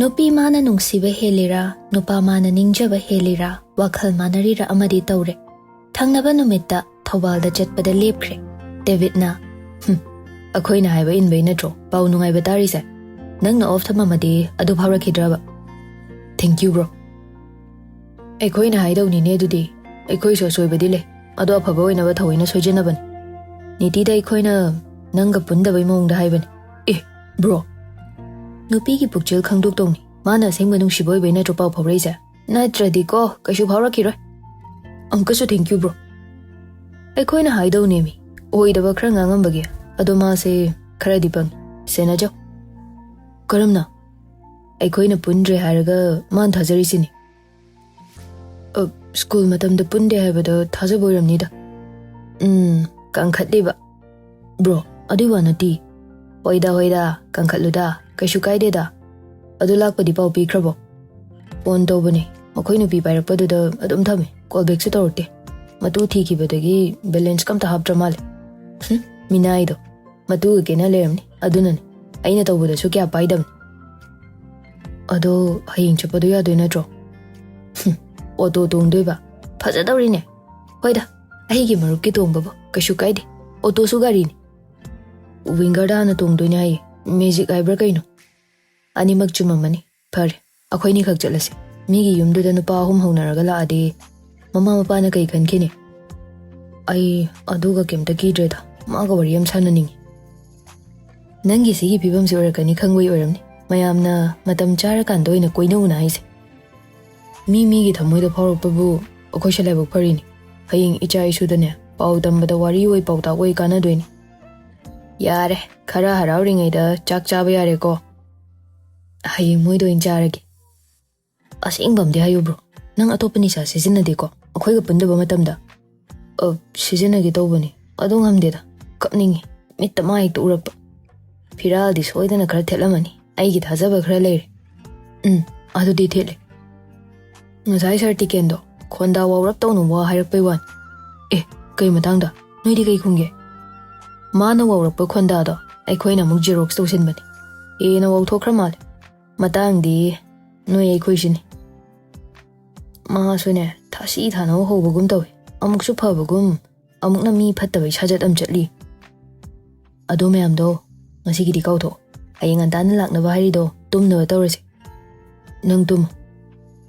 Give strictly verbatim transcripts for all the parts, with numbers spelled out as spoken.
ꯅꯨꯄꯤ ꯃꯥꯅ ꯅꯨꯡꯁꯤꯕ ꯍꯦꯜꯂꯤꯔꯥ, ꯅꯨꯄꯥ ꯃꯥꯅ ꯅꯤꯡꯖꯕ ꯍꯦꯜꯂꯤꯔꯥ, ꯋꯥꯈꯜ ꯃꯥꯟꯅꯔꯤꯔꯥ ꯑꯃꯗꯤ ꯇꯧꯔꯦ꯫ ꯊꯪꯅꯕ ꯅꯨꯃꯤꯠꯇ ꯊꯧꯕꯥꯜꯗ ꯆꯠꯄꯗ ꯂꯦꯞꯈ꯭ꯔꯦ꯫ ꯗꯦꯕꯤꯠꯅ, "ꯍꯨꯝ, ꯑꯩꯈꯣꯏꯅ ꯍꯥꯏꯕ ꯏꯟꯕꯩ ꯅꯠꯇ꯭ꯔꯣ ꯄꯥꯎ ꯅꯨꯡꯉꯥꯏꯕ ꯇꯥꯔꯤꯁꯦ? ꯅꯪꯅ ꯑꯣꯐ ꯊꯝꯃꯝꯃꯗꯤ ꯑꯗꯨ ꯐꯥꯎꯔꯛꯈꯤꯗ꯭ꯔꯕ?" "Thank you, bro." "ꯑꯩꯈꯣꯏꯅ ꯍꯥꯏꯗꯧꯅꯤꯅꯦ ꯑꯗꯨꯗꯤ꯫ ꯑꯩꯈꯣꯏꯁꯨ ꯑꯁꯣꯏꯕꯗꯤ ꯂꯩ, ꯑꯗꯣ ꯑꯐꯕ ꯑꯣꯏꯅꯕ ꯊꯑꯣꯏꯅ ꯁꯣꯏꯖꯅꯕꯅꯤ꯫ ꯅꯤꯇꯤꯗ ꯑꯩꯈꯣꯏꯅ ꯅꯪꯒ ꯄꯨꯟꯗꯕꯩ ꯃꯑꯣꯡꯗ ꯍꯥꯏꯕꯅꯤ꯫ ꯑꯦ, bro, ꯅꯨꯄꯤꯒꯤ ꯄꯨꯛꯆꯦꯜ ꯈꯪꯗꯣꯛꯇꯧꯅꯤ꯫ ꯃꯥꯅ ꯑꯁꯦꯡꯕ ꯅꯨꯡꯁꯤꯕ ꯑꯣꯏꯕꯩ ꯅꯠꯇ꯭ꯔꯣ ꯄꯥꯎ ꯐꯥꯎꯔꯛꯏꯁꯦ? ꯅꯠꯇ꯭ꯔꯗꯤꯀꯣ ꯀꯩꯁꯨ ꯐꯥꯎꯔꯛꯈꯤꯔꯣꯏ꯫ ꯑꯃꯨꯛꯀꯁꯨ thank you, bro꯫ ꯑꯩꯈꯣꯏꯅ ꯍꯥꯏꯗꯧꯅꯦꯃꯤ, ꯑꯣꯏꯗꯕ ꯈꯔ ꯉꯥꯡꯉꯝꯕꯒꯤ꯫ ꯑꯗꯣ ꯃꯥꯁꯦ ꯈꯔꯗꯤ ꯄꯪꯉꯤ꯫ ꯁꯦꯟꯅꯖꯧ꯫ ꯀꯔꯝꯅ? ꯑꯩꯈꯣꯏꯅ ꯄꯨꯟꯗ꯭ꯔꯦ ꯍꯥꯏꯔꯒ ꯃꯥꯅ ꯊꯥꯖꯔꯤꯁꯤꯅꯤ꯫ ꯑ, ꯁ꯭ꯀꯨꯜ ꯃꯇꯝꯗ ꯄꯨꯟꯗꯦ ꯍꯥꯏꯕꯗꯣ ꯊꯥꯖꯕ ꯑꯣꯏꯔꯝꯅꯤꯗ꯫ ꯎꯝ, ꯀꯟꯈꯠꯂꯤꯕ꯫ Bro, ꯑꯗꯨꯏ ꯋꯥ ꯅꯠꯇꯦ꯫ ꯍꯣꯏꯗ, ꯍꯣꯏꯗ, ꯀꯟꯈꯠꯂꯨꯗ, ꯀꯩꯁꯨ ꯀꯥꯏꯗꯦꯗ꯫ ꯑꯗꯨ ꯂꯥꯛꯄꯗꯤ ꯄꯥꯎ ꯄꯤꯈ꯭ꯔꯕꯣ? ꯐꯣꯟ ꯇꯧꯕꯅꯦ, ꯃꯈꯣꯏ ꯅꯨꯄꯤ ꯄꯥꯏꯔꯛꯄꯗꯨꯗ ꯑꯗꯨꯝ ꯊꯝꯃꯦ, ꯀꯣꯜ ꯕꯦꯛꯁꯨ ꯇꯧꯔꯛꯇꯦ꯫ ꯃꯇꯨ ꯊꯤꯈꯤꯕꯗꯒꯤ ꯕꯦꯂꯦꯟꯁ ꯀꯝꯇ ꯍꯥꯞꯇ꯭ꯔ ꯃꯥꯜꯂꯦ꯫ ꯍꯨꯝ, ꯃꯤꯅꯥꯏꯗꯣ꯫ ꯃꯇꯨꯒ ꯀꯦꯅ ꯂꯩꯔꯝꯅꯤ, ꯑꯗꯨꯅꯅꯦ꯫ ꯑꯩꯅ ꯇꯧꯕꯗꯁꯨ ꯀꯌꯥ ꯄꯥꯏꯗꯕꯅꯤ꯫ ꯑꯗꯣ ꯍꯌꯦꯡ ꯆꯠꯄꯗꯣ ꯌꯥꯗꯣꯏ ꯅꯠꯇ꯭ꯔꯣ? ꯍꯨꯝ, ꯑꯣꯇꯣ ꯇꯣꯡꯗꯣꯏꯕ꯫ ꯐꯖꯗꯧꯔꯤꯅꯦ꯫ ꯍꯣꯏꯗ, ꯑꯩꯒꯤ ꯃꯔꯨꯞꯀꯤ ꯇꯣꯡꯕꯕꯨ ꯀꯩꯁꯨ ꯀꯥꯏꯗꯦ꯫ ꯑꯣꯇꯣꯁꯨ ꯒꯥꯔꯤꯅꯤ꯫ ꯋꯤꯡꯒꯔꯗ ꯍꯥꯟꯅ ꯇꯣꯡꯗꯣꯏꯅꯦ ꯍꯥꯏꯌꯦ꯫ ꯃꯦꯖꯤꯛ ꯍꯥꯏꯕ꯭ꯔꯥ ꯀꯩꯅꯣ? ꯑꯅꯤꯃꯛ ꯆꯨꯝꯃꯝꯃꯅꯤ꯫ ꯐꯔꯦ, ꯑꯩꯈꯣꯏꯅꯤꯈꯛ ꯆꯠꯂꯁꯦ꯫ ꯃꯤꯒꯤ ꯌꯨꯝꯗꯨꯗ ꯅꯨꯄꯥ ꯑꯍꯨꯝ ꯍꯧꯅꯔꯒ ꯂꯥꯛꯑꯗꯤ ꯃꯃꯥ ꯃꯄꯥꯅ ꯀꯩ ꯈꯟꯈꯤꯅꯤ? ꯑꯩ ꯑꯗꯨꯒ ꯀꯩꯝꯇ ꯀꯤꯗ꯭ꯔꯦꯗ꯫ ꯃꯥꯒ ꯋꯥꯔꯤ ꯌꯥꯝ ꯁꯥꯟꯅꯅꯤꯡꯉꯤ꯫ ꯅꯪꯒꯤ ꯁꯤꯒꯤ ꯐꯤꯕꯝꯁꯤ ꯑꯣꯏꯔꯛꯀꯅꯤ ꯈꯪꯕꯩ ꯑꯣꯏꯔꯝꯅꯤ꯫ ꯃꯌꯥꯝꯅ ꯃꯇꯝ ꯆꯥꯔꯀꯥꯟꯗ ꯑꯣꯏꯅ ꯀꯣꯏꯅꯧꯅ ꯍꯥꯏꯁꯦ꯫ ꯃꯤ ꯃꯤꯒꯤ ꯊꯃꯣꯏꯗ ꯐꯥꯎꯔꯛꯄꯕꯨ ꯑꯩꯈꯣꯏꯁꯦ ꯂꯥꯏꯕꯛ ꯐꯔꯤꯅꯤ꯫ ꯍꯌꯦꯡ ꯏꯆꯥ ꯏꯁꯨꯗꯅꯦ ꯄꯥꯎ ꯇꯝꯕꯗ ꯋꯥꯔꯤ ꯑꯣꯏ ꯄꯥꯎꯇꯥꯛ ꯑꯣꯏ ꯀꯥꯟꯅꯗꯣꯏꯅꯤ꯫ ꯌꯥꯔꯦ, ꯈꯔ ꯍꯔꯥꯎꯔꯤꯉꯩꯗ ꯆꯥꯛ ꯆꯥꯕ ꯌꯥꯔꯦꯀꯣ꯫ ꯍꯌꯦꯡ ꯃꯣꯏꯗ ꯑꯣꯏꯅ ꯆꯥꯔꯒꯦ꯫ ꯑꯁꯦꯡꯕ ꯑꯃꯗꯤ ꯍꯥꯏꯌꯨ bro, ꯅꯪ ꯑꯇꯣꯞꯄ ꯅꯤꯁꯥ ꯁꯤꯖꯤꯟꯅꯗꯦꯀꯣ ꯑꯩꯈꯣꯏꯒ ꯄꯨꯟꯗꯕ ꯃꯇꯝꯗ? ꯑ, ꯁꯤꯖꯤꯟꯅꯒꯦ ꯇꯧꯕꯅꯤ, ꯑꯗꯣ ꯉꯝꯗꯦꯗ, ꯀꯞꯅꯤꯡꯉꯤ꯫ ꯃꯤꯠꯇ ꯃꯥ ꯍꯦꯛꯇ ꯎꯔꯛꯄ꯫ ꯐꯤꯔꯥꯜꯗꯤ ꯁꯣꯏꯗꯅ ꯈꯔ ꯊꯦꯠꯂꯝꯃꯅꯤ, ꯑꯩꯒꯤ ꯊꯥꯖꯕ ꯈꯔ ꯂꯩꯔꯦ꯫ ꯎꯝ, ꯑꯗꯨꯗꯤ ꯊꯦꯠꯂꯦ꯫ ꯉꯁꯥꯏ ꯁꯥꯔ ꯇꯤꯀꯦꯟꯗꯣ ꯈꯣꯟꯗꯥ ꯋꯥꯎꯔꯞ ꯇꯧꯅ ꯋꯥ ꯍꯥꯏꯔꯛꯄꯩ ꯋꯥꯅꯤ꯫ ꯑꯦ, ꯀꯩ ꯃꯇꯥꯡꯗ? ꯅꯣꯏꯗꯤ ꯀꯩ ꯈꯨꯝꯒꯦ? ꯃꯥꯅ ꯋꯥꯎꯔꯛꯄ ꯈꯣꯟꯗꯥꯗꯣ ꯑꯩꯈꯣꯏꯅ ꯑꯃꯨꯛ ꯖꯦꯔꯣꯛꯁ ꯇꯧꯁꯤꯟꯕꯅꯤ꯫ ꯍꯦꯟꯅ ꯋꯥꯎꯊꯣꯛꯈ꯭ꯔ ꯃꯥꯜꯂꯦ꯫ ꯃꯇꯥꯡꯗꯤ ꯅꯣꯏ ꯑꯩꯈꯣꯏꯁꯤꯅꯤ꯫ ꯃꯥꯁꯨꯅꯦ, ꯊꯥꯁꯤ ꯊꯥꯅꯧ ꯍꯧꯕꯒꯨꯝ ꯇꯧꯏ꯫ ꯑꯃꯨꯛꯁꯨ ꯐꯕꯒꯨꯝ, ꯑꯃꯨꯛꯅ ꯃꯤ ꯐꯠꯇꯕꯩ ꯁꯥꯖꯠ ꯑꯃ ꯆꯠꯂꯤ꯫ ꯑꯗꯨ ꯃꯌꯥꯝꯗꯣ ꯉꯁꯤꯒꯤꯗꯤ ꯀꯥꯎꯊꯣꯛꯑꯣ꯫ ꯍꯌꯦꯡ ꯉꯟꯇꯥꯅ ꯂꯥꯛꯅꯕ ꯍꯥꯏꯔꯤꯗꯣ ꯇꯨꯝꯅꯕ ꯇꯧꯔꯁꯦ꯫ ꯅꯪ ꯇꯨꯝꯃꯨ꯫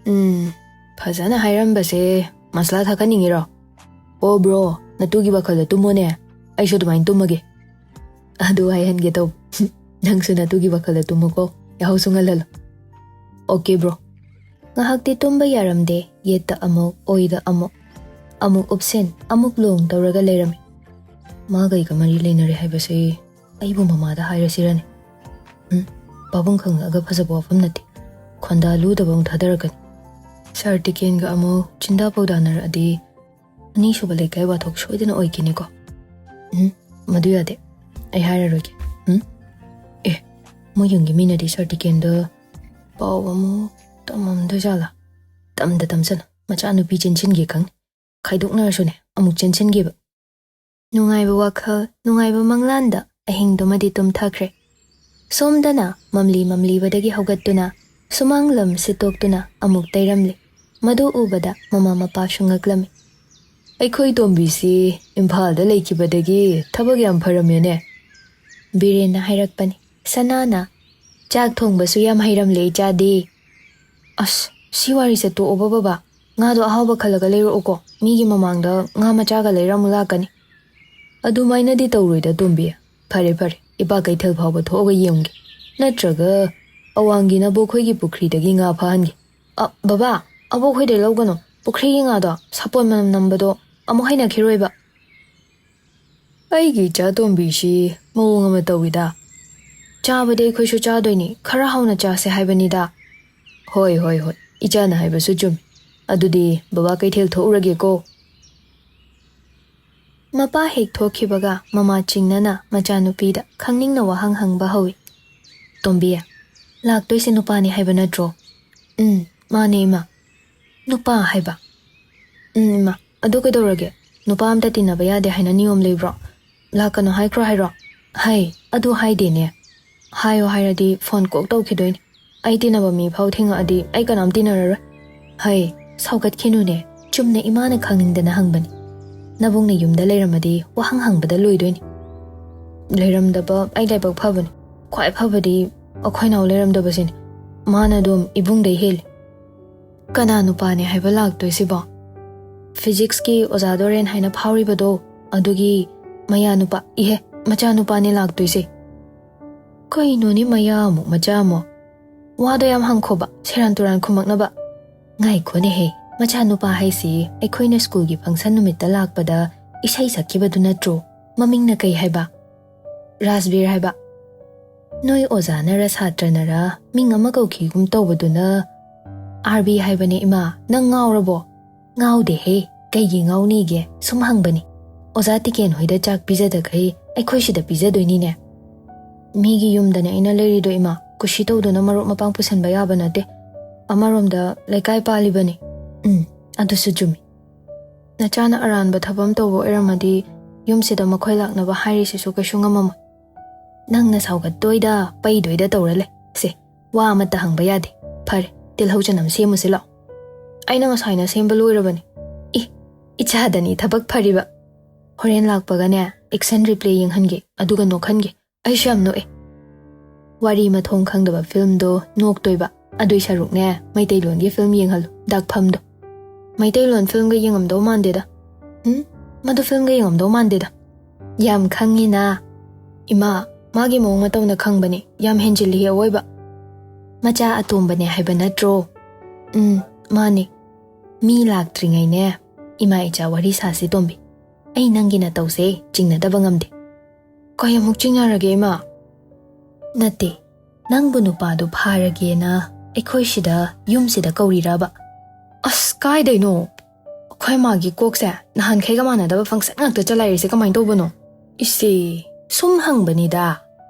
ꯎꯝ, ꯐꯖꯅ ꯍꯥꯏꯔꯝꯕꯁꯦ ꯃꯁꯂꯥ ꯊꯥꯛꯍꯟꯅꯤꯡꯉꯤꯔꯣ? ꯑꯣ bro, ꯅꯇꯨꯒꯤ ꯋꯥꯈꯜꯗ ꯇꯨꯝꯃꯣꯅꯦ꯫ ꯑꯩꯁꯨ ꯑꯗꯨꯃꯥꯏꯅ ꯇꯨꯝꯃꯒꯦ꯫ ꯑꯗꯨ ꯍꯥꯏꯍꯟꯒꯦ ꯇꯧꯕ꯫ ꯅꯪꯁꯨ ꯅꯇꯨꯒꯤ ꯋꯥꯈꯜꯗ ꯇꯨꯝꯃꯨꯀꯣ꯫ ꯌꯥꯍꯧꯁꯨ ꯉꯜꯍꯜꯂꯣ꯫ Okay bro꯫ ꯉꯥꯏꯍꯥꯛꯇꯤ ꯇꯨꯝꯕ ꯌꯥꯔꯝꯗꯦ꯫ ꯌꯦꯠꯇ ꯑꯃꯨꯛ, ꯑꯣꯏꯗ ꯑꯃꯨꯛ, ꯑꯃꯨꯛ ꯎꯞꯁꯤꯟ, ꯑꯃꯨꯛ ꯂꯣꯡ ꯇꯧꯔꯒ ꯂꯩꯔꯝꯃꯤ꯫ ꯃꯥ ꯀꯩꯒ ꯃꯔꯤ ꯂꯩꯅꯔꯦ ꯍꯥꯏꯕꯁꯤ ꯑꯩꯕꯨ ꯃꯃꯥꯗ ꯍꯥꯏꯔꯁꯤꯔꯅꯦ? ꯎꯝ, ꯄꯥꯕꯨꯡ ꯈꯪꯂꯛꯑꯒ ꯐꯖꯕ ꯋꯥꯐꯝ ꯅꯠꯇꯦ꯫ ꯈꯣꯟꯗꯥ ꯂꯨꯗꯕ ꯑꯃꯨꯛ ꯊꯥꯗꯔꯛꯀꯅꯤ꯫ Sir ꯇꯤꯀꯦꯟꯒ ꯑꯃꯨꯛ ꯆꯤꯟꯗꯥ ꯄꯧꯗꯥꯅꯔꯛꯑꯗꯤ ꯑꯅꯤꯁꯨꯕ ꯂꯩꯀꯥꯏ ꯋꯥꯊꯣꯛ ꯁꯣꯏꯗꯅ ꯑꯣꯏꯈꯤꯅꯤꯀꯣ꯫ ꯎꯝ, ꯃꯗꯨ ꯌꯥꯗꯦ꯫ ꯑꯩ ꯍꯥꯏꯔꯔꯣꯏꯒꯦ꯫ ꯎꯝ? ꯑꯦ, ꯃꯣꯏ ꯌꯨꯝꯒꯤ ꯃꯤꯅꯗꯤ Sir ꯇꯤꯀꯦꯟꯗꯣ ꯄꯥꯎ ꯑꯃꯨꯛ ꯇꯝꯃꯝꯗꯣꯏꯖꯥꯠꯂꯥ? ꯇꯝꯗ ꯇꯝꯁꯅꯨ, ꯃꯆꯥꯅꯨꯄꯤ ꯆꯦꯟꯁꯤꯟꯒꯦ ꯈꯪꯅꯤ꯫ ꯈꯥꯏꯗꯣꯛꯅꯔꯁꯨꯅꯦ, ꯑꯃꯨꯛ ꯆꯦꯟꯁꯤꯟꯒꯦꯕ꯫ ꯅꯨꯡꯉꯥꯏꯕ ꯋꯥꯈꯜ, ꯅꯨꯡꯉꯥꯏꯕ ꯃꯪꯂꯥꯟꯗ ꯑꯍꯤꯡꯗꯨꯃꯗꯤ ꯇꯨꯝꯊꯈ꯭ꯔꯦ꯫ ꯁꯣꯝꯗꯅ ꯃꯝꯂꯤ ꯃꯝꯂꯤꯕꯗꯒꯤ ꯍꯧꯒꯠꯇꯨꯅ ꯁꯨꯃꯥꯡ ꯂꯝ ꯁꯤꯠꯇꯣꯛꯇꯨꯅ ꯑꯃꯨꯛ ꯇꯩꯔꯝꯂꯤ꯫ ꯃꯗꯨ ꯎꯕꯗ ꯃꯃꯥ ꯃꯄꯥꯁꯨ ꯉꯛꯂꯝꯃꯤ꯫ "ꯑꯩꯈꯣꯏ ꯇꯣꯝꯕꯤꯁꯤ ꯏꯝꯐꯥꯜꯗ ꯂꯩꯈꯤꯕꯗꯒꯤ ꯊꯕꯛ ꯌꯥꯝ ꯐꯔꯝꯃꯦꯅꯦ?" ꯕꯤꯔꯦꯟꯅ ꯍꯥꯏꯔꯛꯄꯅꯤ꯫ ꯁꯅꯥꯅ, "ꯆꯥꯛ ꯊꯣꯡꯕꯁꯨ ꯌꯥꯝ ꯍꯩꯔꯝꯂꯦ ꯏꯆꯥꯗꯤ꯫" "ꯑꯁ, ꯁꯤ ꯋꯥꯔꯤꯁꯦ ꯇꯣꯛꯑꯣꯕ ꯕꯕꯥ꯫ ꯉꯥꯗꯣ ꯑꯍꯥꯎꯕ ꯈꯜꯂꯒ ꯂꯩꯔꯛꯎꯀꯣ꯫ ꯃꯤꯒꯤ ꯃꯃꯥꯡꯗ ꯉꯥ ꯃꯆꯥꯒ ꯂꯩꯔ ꯑꯃꯨꯛ ꯂꯥꯛꯀꯅꯤ꯫" "ꯑꯗꯨꯃꯥꯏꯅꯗꯤ ꯇꯧꯔꯣꯏꯗ ꯇꯣꯝꯕꯤ꯫ ꯐꯔꯦ ꯐꯔꯦ, ꯏꯄꯥ ꯀꯩꯊꯦꯜ ꯐꯥꯎꯕ ꯊꯣꯛꯑꯒ ꯌꯦꯡꯒꯦ꯫ ꯅꯠꯇ꯭ꯔꯒ ꯑꯋꯥꯡꯒꯤ ꯅꯕꯣꯛꯈꯣꯏꯒꯤ ꯄꯨꯈ꯭ꯔꯤꯗꯒꯤ ꯉꯥ ꯐꯥꯍꯟꯒꯦ꯫" "ꯑ, ꯕꯕꯥ, ꯑꯕꯣꯛꯈꯣꯏꯗꯩ ꯂꯧꯒꯅꯨ꯫ ꯄꯨꯈ꯭ꯔꯤꯒꯤ ꯉꯥꯗꯣ ꯁꯥꯄꯣꯟ ꯃꯅꯝ ꯅꯝꯕꯗꯣ ꯑꯃꯨꯛ ꯍꯩꯅꯈꯤꯔꯣꯏꯕ꯫" "ꯑꯩꯒꯤ ꯏꯆꯥ ꯇꯣꯝꯕꯤꯁꯤ ꯃꯑꯣꯡ ꯑꯃ ꯇꯧꯏꯗ꯫ ꯆꯥꯕꯗꯤ ꯑꯩꯈꯣꯏꯁꯨ ꯆꯥꯗꯣꯏꯅꯤ, ꯈꯔ ꯍꯥꯎꯅ ꯆꯥꯁꯦ ꯍꯥꯏꯕꯅꯤꯗ꯫" "ꯍꯣꯏ, ꯍꯣꯏ, ꯍꯣꯏ, ꯏꯆꯥꯅ ꯍꯥꯏꯕꯁꯨ ꯆꯨꯝꯃꯤ꯫ ꯑꯗꯨꯗꯤ ꯕꯕꯥ ꯀꯩꯊꯦꯜ ꯊꯣꯛꯎꯔꯒꯦꯀꯣ꯫" ꯃꯄꯥ ꯍꯦꯛ ꯊꯣꯛꯈꯤꯕꯒ ꯃꯃꯥ ꯆꯤꯡꯅꯅ ꯃꯆꯥꯅꯨꯄꯤꯗ ꯈꯪꯅꯤꯡꯅ ꯋꯥꯍꯪ ꯍꯪꯕ ꯍꯧꯏ꯫ "ꯇꯣꯝꯕꯤ, ꯂꯥꯛꯇꯣꯏꯁꯦ ꯅꯨꯄꯥꯅꯤ ꯍꯥꯏꯕ ꯅꯠꯇ꯭ꯔꯣ?" "ꯎꯝ, ꯃꯥꯅꯦ ꯏꯃꯥ꯫" "ꯅꯨꯄꯥ ꯍꯥꯏꯕ?" "ꯎꯝ ꯏꯃꯥ, ꯑꯗꯨ ꯀꯩꯗꯧꯔꯒꯦ? ꯅꯨꯄꯥ ꯑꯝꯇ ꯇꯤꯟꯅꯕ ꯌꯥꯗꯦ ꯍꯥꯏꯅ ꯅꯤꯌꯣꯝ ꯂꯩꯕ꯭ꯔꯣ? ꯂꯥꯛꯀꯅꯨ ꯍꯥꯏꯈ꯭ꯔꯣ ꯍꯥꯏꯔꯣ?" "ꯍꯥꯏ, ꯑꯗꯨ ꯍꯥꯏꯗꯦꯅꯦ꯫ ꯍꯥꯏꯌꯣ ꯍꯥꯏꯔꯗꯤ ꯐꯣꯟ ꯀꯣꯛ ꯇꯧꯈꯤꯗꯣꯏꯅꯦ꯫" ꯑꯩ ꯇꯤꯟꯅꯕ ꯃꯤ ꯐꯥꯎ ꯊꯦꯡꯉꯛꯑꯗꯤ ꯑꯩ ꯀꯅꯥꯝ ꯇꯤꯟꯅꯔꯔꯣꯏ꯫ ꯍꯩ, ꯁꯥꯎꯒꯠꯈꯤꯅꯨꯅꯦ꯫ ꯆꯨꯝꯅ ꯏꯃꯥꯅ ꯈꯪꯅꯤꯡꯗꯅ ꯍꯪꯕꯅꯤ꯫ ꯅꯕꯨꯡꯅ ꯌꯨꯝꯗ ꯂꯩꯔꯝꯃꯗꯤ ꯋꯥꯍꯪ ꯍꯪꯕꯗ ꯂꯣꯏꯗꯣꯏꯅꯤ꯫ ꯂꯩꯔꯝꯗꯕ ꯑꯩ ꯂꯥꯏꯕꯛ ꯐꯕꯅꯤ꯫ ꯈ꯭ꯋꯥꯏ ꯐꯕꯗꯤ ꯑꯩꯈꯣꯏ ꯅꯥꯎ ꯂꯩꯔꯝꯗꯕꯁꯤꯅꯤ꯫ ꯃꯥꯅ ꯑꯗꯨꯝ ꯏꯕꯨꯡꯗꯩ ꯍꯦꯜꯂꯤ꯫ ꯀꯅꯥ ꯅꯨꯄꯥꯅꯦ ꯍꯥꯏꯕ ꯂꯥꯛꯇꯣꯏꯁꯤꯕꯣ? ꯐꯤꯖꯤꯛꯁꯀꯤ ꯑꯣꯖꯥ ꯗꯣꯔꯦꯟ ꯍꯥꯏꯅ ꯐꯥꯎꯔꯤꯕꯗꯣ, ꯑꯗꯨꯒꯤ ꯃꯌꯥ ꯅꯨꯄꯥ, ꯏꯍꯦ, ꯃꯆꯥ ꯅꯨꯄꯥꯅꯦ ꯂꯥꯛꯇꯣꯏꯁꯦ꯫ ꯀꯩꯅꯣꯅꯦ, ꯃꯌꯥ ꯑꯃꯨꯛ ꯃꯆꯥ ꯑꯃꯨꯛ? ꯋꯥꯗꯣ ꯌꯥꯝ ꯍꯪꯈꯣꯕ, ꯁꯦꯔꯥꯟ ꯇꯨꯔꯥꯟ ꯈꯨꯝꯃꯛꯅꯕ꯫ ꯉꯥꯏꯈꯣꯅꯦꯍꯦ, ꯃꯆꯥ ꯅꯨꯄꯥ ꯍꯥꯏꯁꯤ ꯑꯩꯈꯣꯏꯅ ꯁ꯭ꯀꯨꯜꯒꯤ ꯐꯪꯁꯟ ꯅꯨꯃꯤꯠꯇ ꯂꯥꯛꯄꯗ ꯏꯁꯩ ꯁꯛꯈꯤꯕꯗꯨ ꯅꯠꯇ꯭ꯔꯣ? ꯃꯃꯤꯡꯅ ꯀꯩ ꯍꯥꯏꯕ? ꯔꯥꯖꯕꯤꯔ ꯍꯥꯏꯕ꯫ ꯅꯣꯏ ꯑꯣꯖꯥꯅꯔ ꯁꯥꯇ꯭ꯔꯅꯔ ꯃꯤꯡ ꯑꯃ ꯀꯧꯈꯤꯒꯨꯝ ꯇꯧꯕꯗꯨꯅ ꯑꯥꯔ ꯕꯤ ꯍꯥꯏꯕꯅꯦ ꯏꯃꯥ, ꯅꯪ ꯉꯥꯎꯔꯕꯣ? ꯉꯥꯎꯗꯦꯍꯦ, ꯀꯩꯒꯤ ꯉꯥꯎꯅꯤꯒꯦ? ꯁꯨꯝ ꯍꯪꯕꯅꯤ꯫ ꯑꯣꯖꯥ ꯇꯤꯀꯦꯟ ꯍꯣꯏꯗ ꯆꯥꯛ ꯄꯤꯖꯗꯈꯩ ꯑꯩꯈꯣꯏ ꯁꯤꯗ ꯄꯤꯖꯗꯣꯏꯅꯤꯅꯦ꯫ ꯃꯤꯒꯤ ꯌꯨꯝꯗꯅꯦ ꯑꯩꯅ ꯂꯩꯔꯤꯗꯣ ꯏꯃꯥ, ꯀꯨꯁꯤ ꯇꯧꯗꯨꯅ ꯃꯔꯨꯞ ꯃꯄꯥꯡ ꯄꯨꯁꯟꯕ ꯌꯥꯕ ꯅꯠꯇꯦ꯫ ꯑꯃꯔꯣꯝꯗ ꯂꯩꯀꯥꯏ ꯄꯥꯜꯂꯤꯕꯅꯤ꯫ ꯎꯝ, ꯑꯗꯨꯁꯨ ꯆꯨꯝꯃꯤ꯫ ꯅꯆꯥꯅ ꯑꯔꯥꯟꯕ ꯊꯕꯛ ꯑꯃ ꯇꯧꯕ ꯑꯣꯏꯔꯝꯃꯗꯤ ꯌꯨꯝꯁꯤꯗ ꯃꯈꯣꯏ ꯂꯥꯛꯅꯕ ꯍꯥꯏꯔꯤꯁꯤꯁꯨ ꯀꯩꯁꯨ ꯉꯝꯃꯝꯃꯣꯏ꯫ ꯅꯪꯅ ꯁꯥꯎꯒꯠꯇꯣꯏꯗ ꯄꯩꯗꯣꯏꯗ ꯇꯧꯔ ꯂꯩ꯫ ꯁꯦ, ꯋꯥ ꯑꯃꯠꯇ ꯍꯪꯕ ꯌꯥꯗꯦ꯫ ꯐꯔꯦ, ꯇꯤꯜꯍꯧ ꯆꯅꯝ ꯁꯦꯝꯃꯨꯁꯤ ꯂꯥꯛꯑꯣ꯫ ꯑꯩꯅ ꯉꯁꯥꯏꯅ ꯁꯦꯝꯕ ꯂꯣꯏꯔꯕꯅꯤ꯫ ꯏ, ꯏꯆꯥꯗꯅꯤ ꯊꯕꯛ ꯐꯔꯤꯕ꯫ ꯍꯣꯔꯦꯟ ꯂꯥꯛꯄꯒꯅꯦ, ꯑꯦꯛꯁꯟ ꯔꯤꯄ꯭ꯂꯦ ꯌꯦꯡꯍꯟꯒꯦ, ꯑꯗꯨꯒ ꯅꯣꯛꯍꯟꯒꯦ꯫ ꯑꯩꯁꯨ ꯌꯥꯝ ꯅꯣꯛꯑꯦ꯫ ꯋꯥꯔꯤ ꯃꯊꯣꯡ ꯈꯪꯗꯕ ꯐꯤꯂꯝꯗꯣ ꯅꯣꯛꯇꯣꯏꯕ꯫ ꯑꯗꯨꯏ ꯁꯔꯨꯛꯅꯦ, ꯃꯩꯇꯩꯂꯣꯟꯒꯤ ꯐꯤꯂꯝ ꯌꯦꯡꯍꯜꯂꯨ, ꯗꯥꯛꯐꯝꯗꯣ꯫ ꯃꯩꯇꯩꯂꯣꯟ ꯐꯤꯂꯝꯒ ꯌꯦꯡꯉꯝꯗꯧ ꯃꯥꯟꯗꯦꯗ꯫ ꯎꯝ? ꯃꯗꯨ ꯐꯤꯂꯝꯒ ꯌꯦꯡꯉꯝꯗꯧ ꯃꯥꯟꯗꯦꯗ꯫ ꯌꯥꯝ ꯈꯪꯉꯤꯅ꯫ ꯏꯃꯥ, ꯃꯥꯒꯤ ꯃꯑꯣꯡ ꯃꯇꯧꯅ ꯈꯪꯕꯅꯦ, ꯌꯥꯝ ꯍꯦꯟꯖꯤꯜꯂꯤ ꯑꯋꯣꯏꯕ꯫ ꯃꯆꯥ ꯑꯇꯣꯝꯕꯅꯦ ꯍꯥꯏꯕ ꯅꯠꯇ꯭ꯔꯣ? ꯎꯝ, ꯃꯥꯅꯦ꯫ ꯃꯤ ꯂꯥꯛꯇ꯭ꯔꯤꯉꯩꯅꯦ, ꯏꯃꯥ ꯏꯆꯥ ꯋꯥꯔꯤ ꯁꯥꯁꯤ ꯇꯣꯝꯕꯤ꯫ ꯑꯩ ꯅꯪꯒꯤ ꯅꯇꯧꯁꯦ ꯆꯤꯡꯅꯗꯕ ꯉꯝꯗꯦ꯫ ꯀꯩ ꯑꯃꯨꯛ ꯆꯤꯡꯅꯔꯒꯦ ꯏꯃꯥ? ꯅꯠꯇꯦ, ꯅꯪꯕꯨ ꯅꯨꯄꯥꯗꯨ ꯐꯥꯔꯒꯦꯅ ꯑꯩꯈꯣꯏ ꯁꯤꯗ, ꯌꯨꯝꯁꯤꯗ ꯀꯧꯔꯤꯔꯕ? ꯑꯁ, ꯀꯥꯏꯗꯩꯅꯣ? ꯑꯩꯈꯣꯏ ꯃꯥꯒꯤ ꯀꯣꯛꯁꯦ ꯅꯍꯥꯟꯈꯩꯒ ꯃꯥꯟꯅꯗꯕ ꯐꯪꯁꯟ ꯉꯥꯛꯇ ꯆꯂꯥꯏꯔꯤꯁꯦ ꯀꯃꯥꯏꯅ ꯇꯧꯕꯅꯣ? ꯏꯁꯦ, ꯁꯨꯝ ꯍꯪꯕꯅꯤꯗ꯫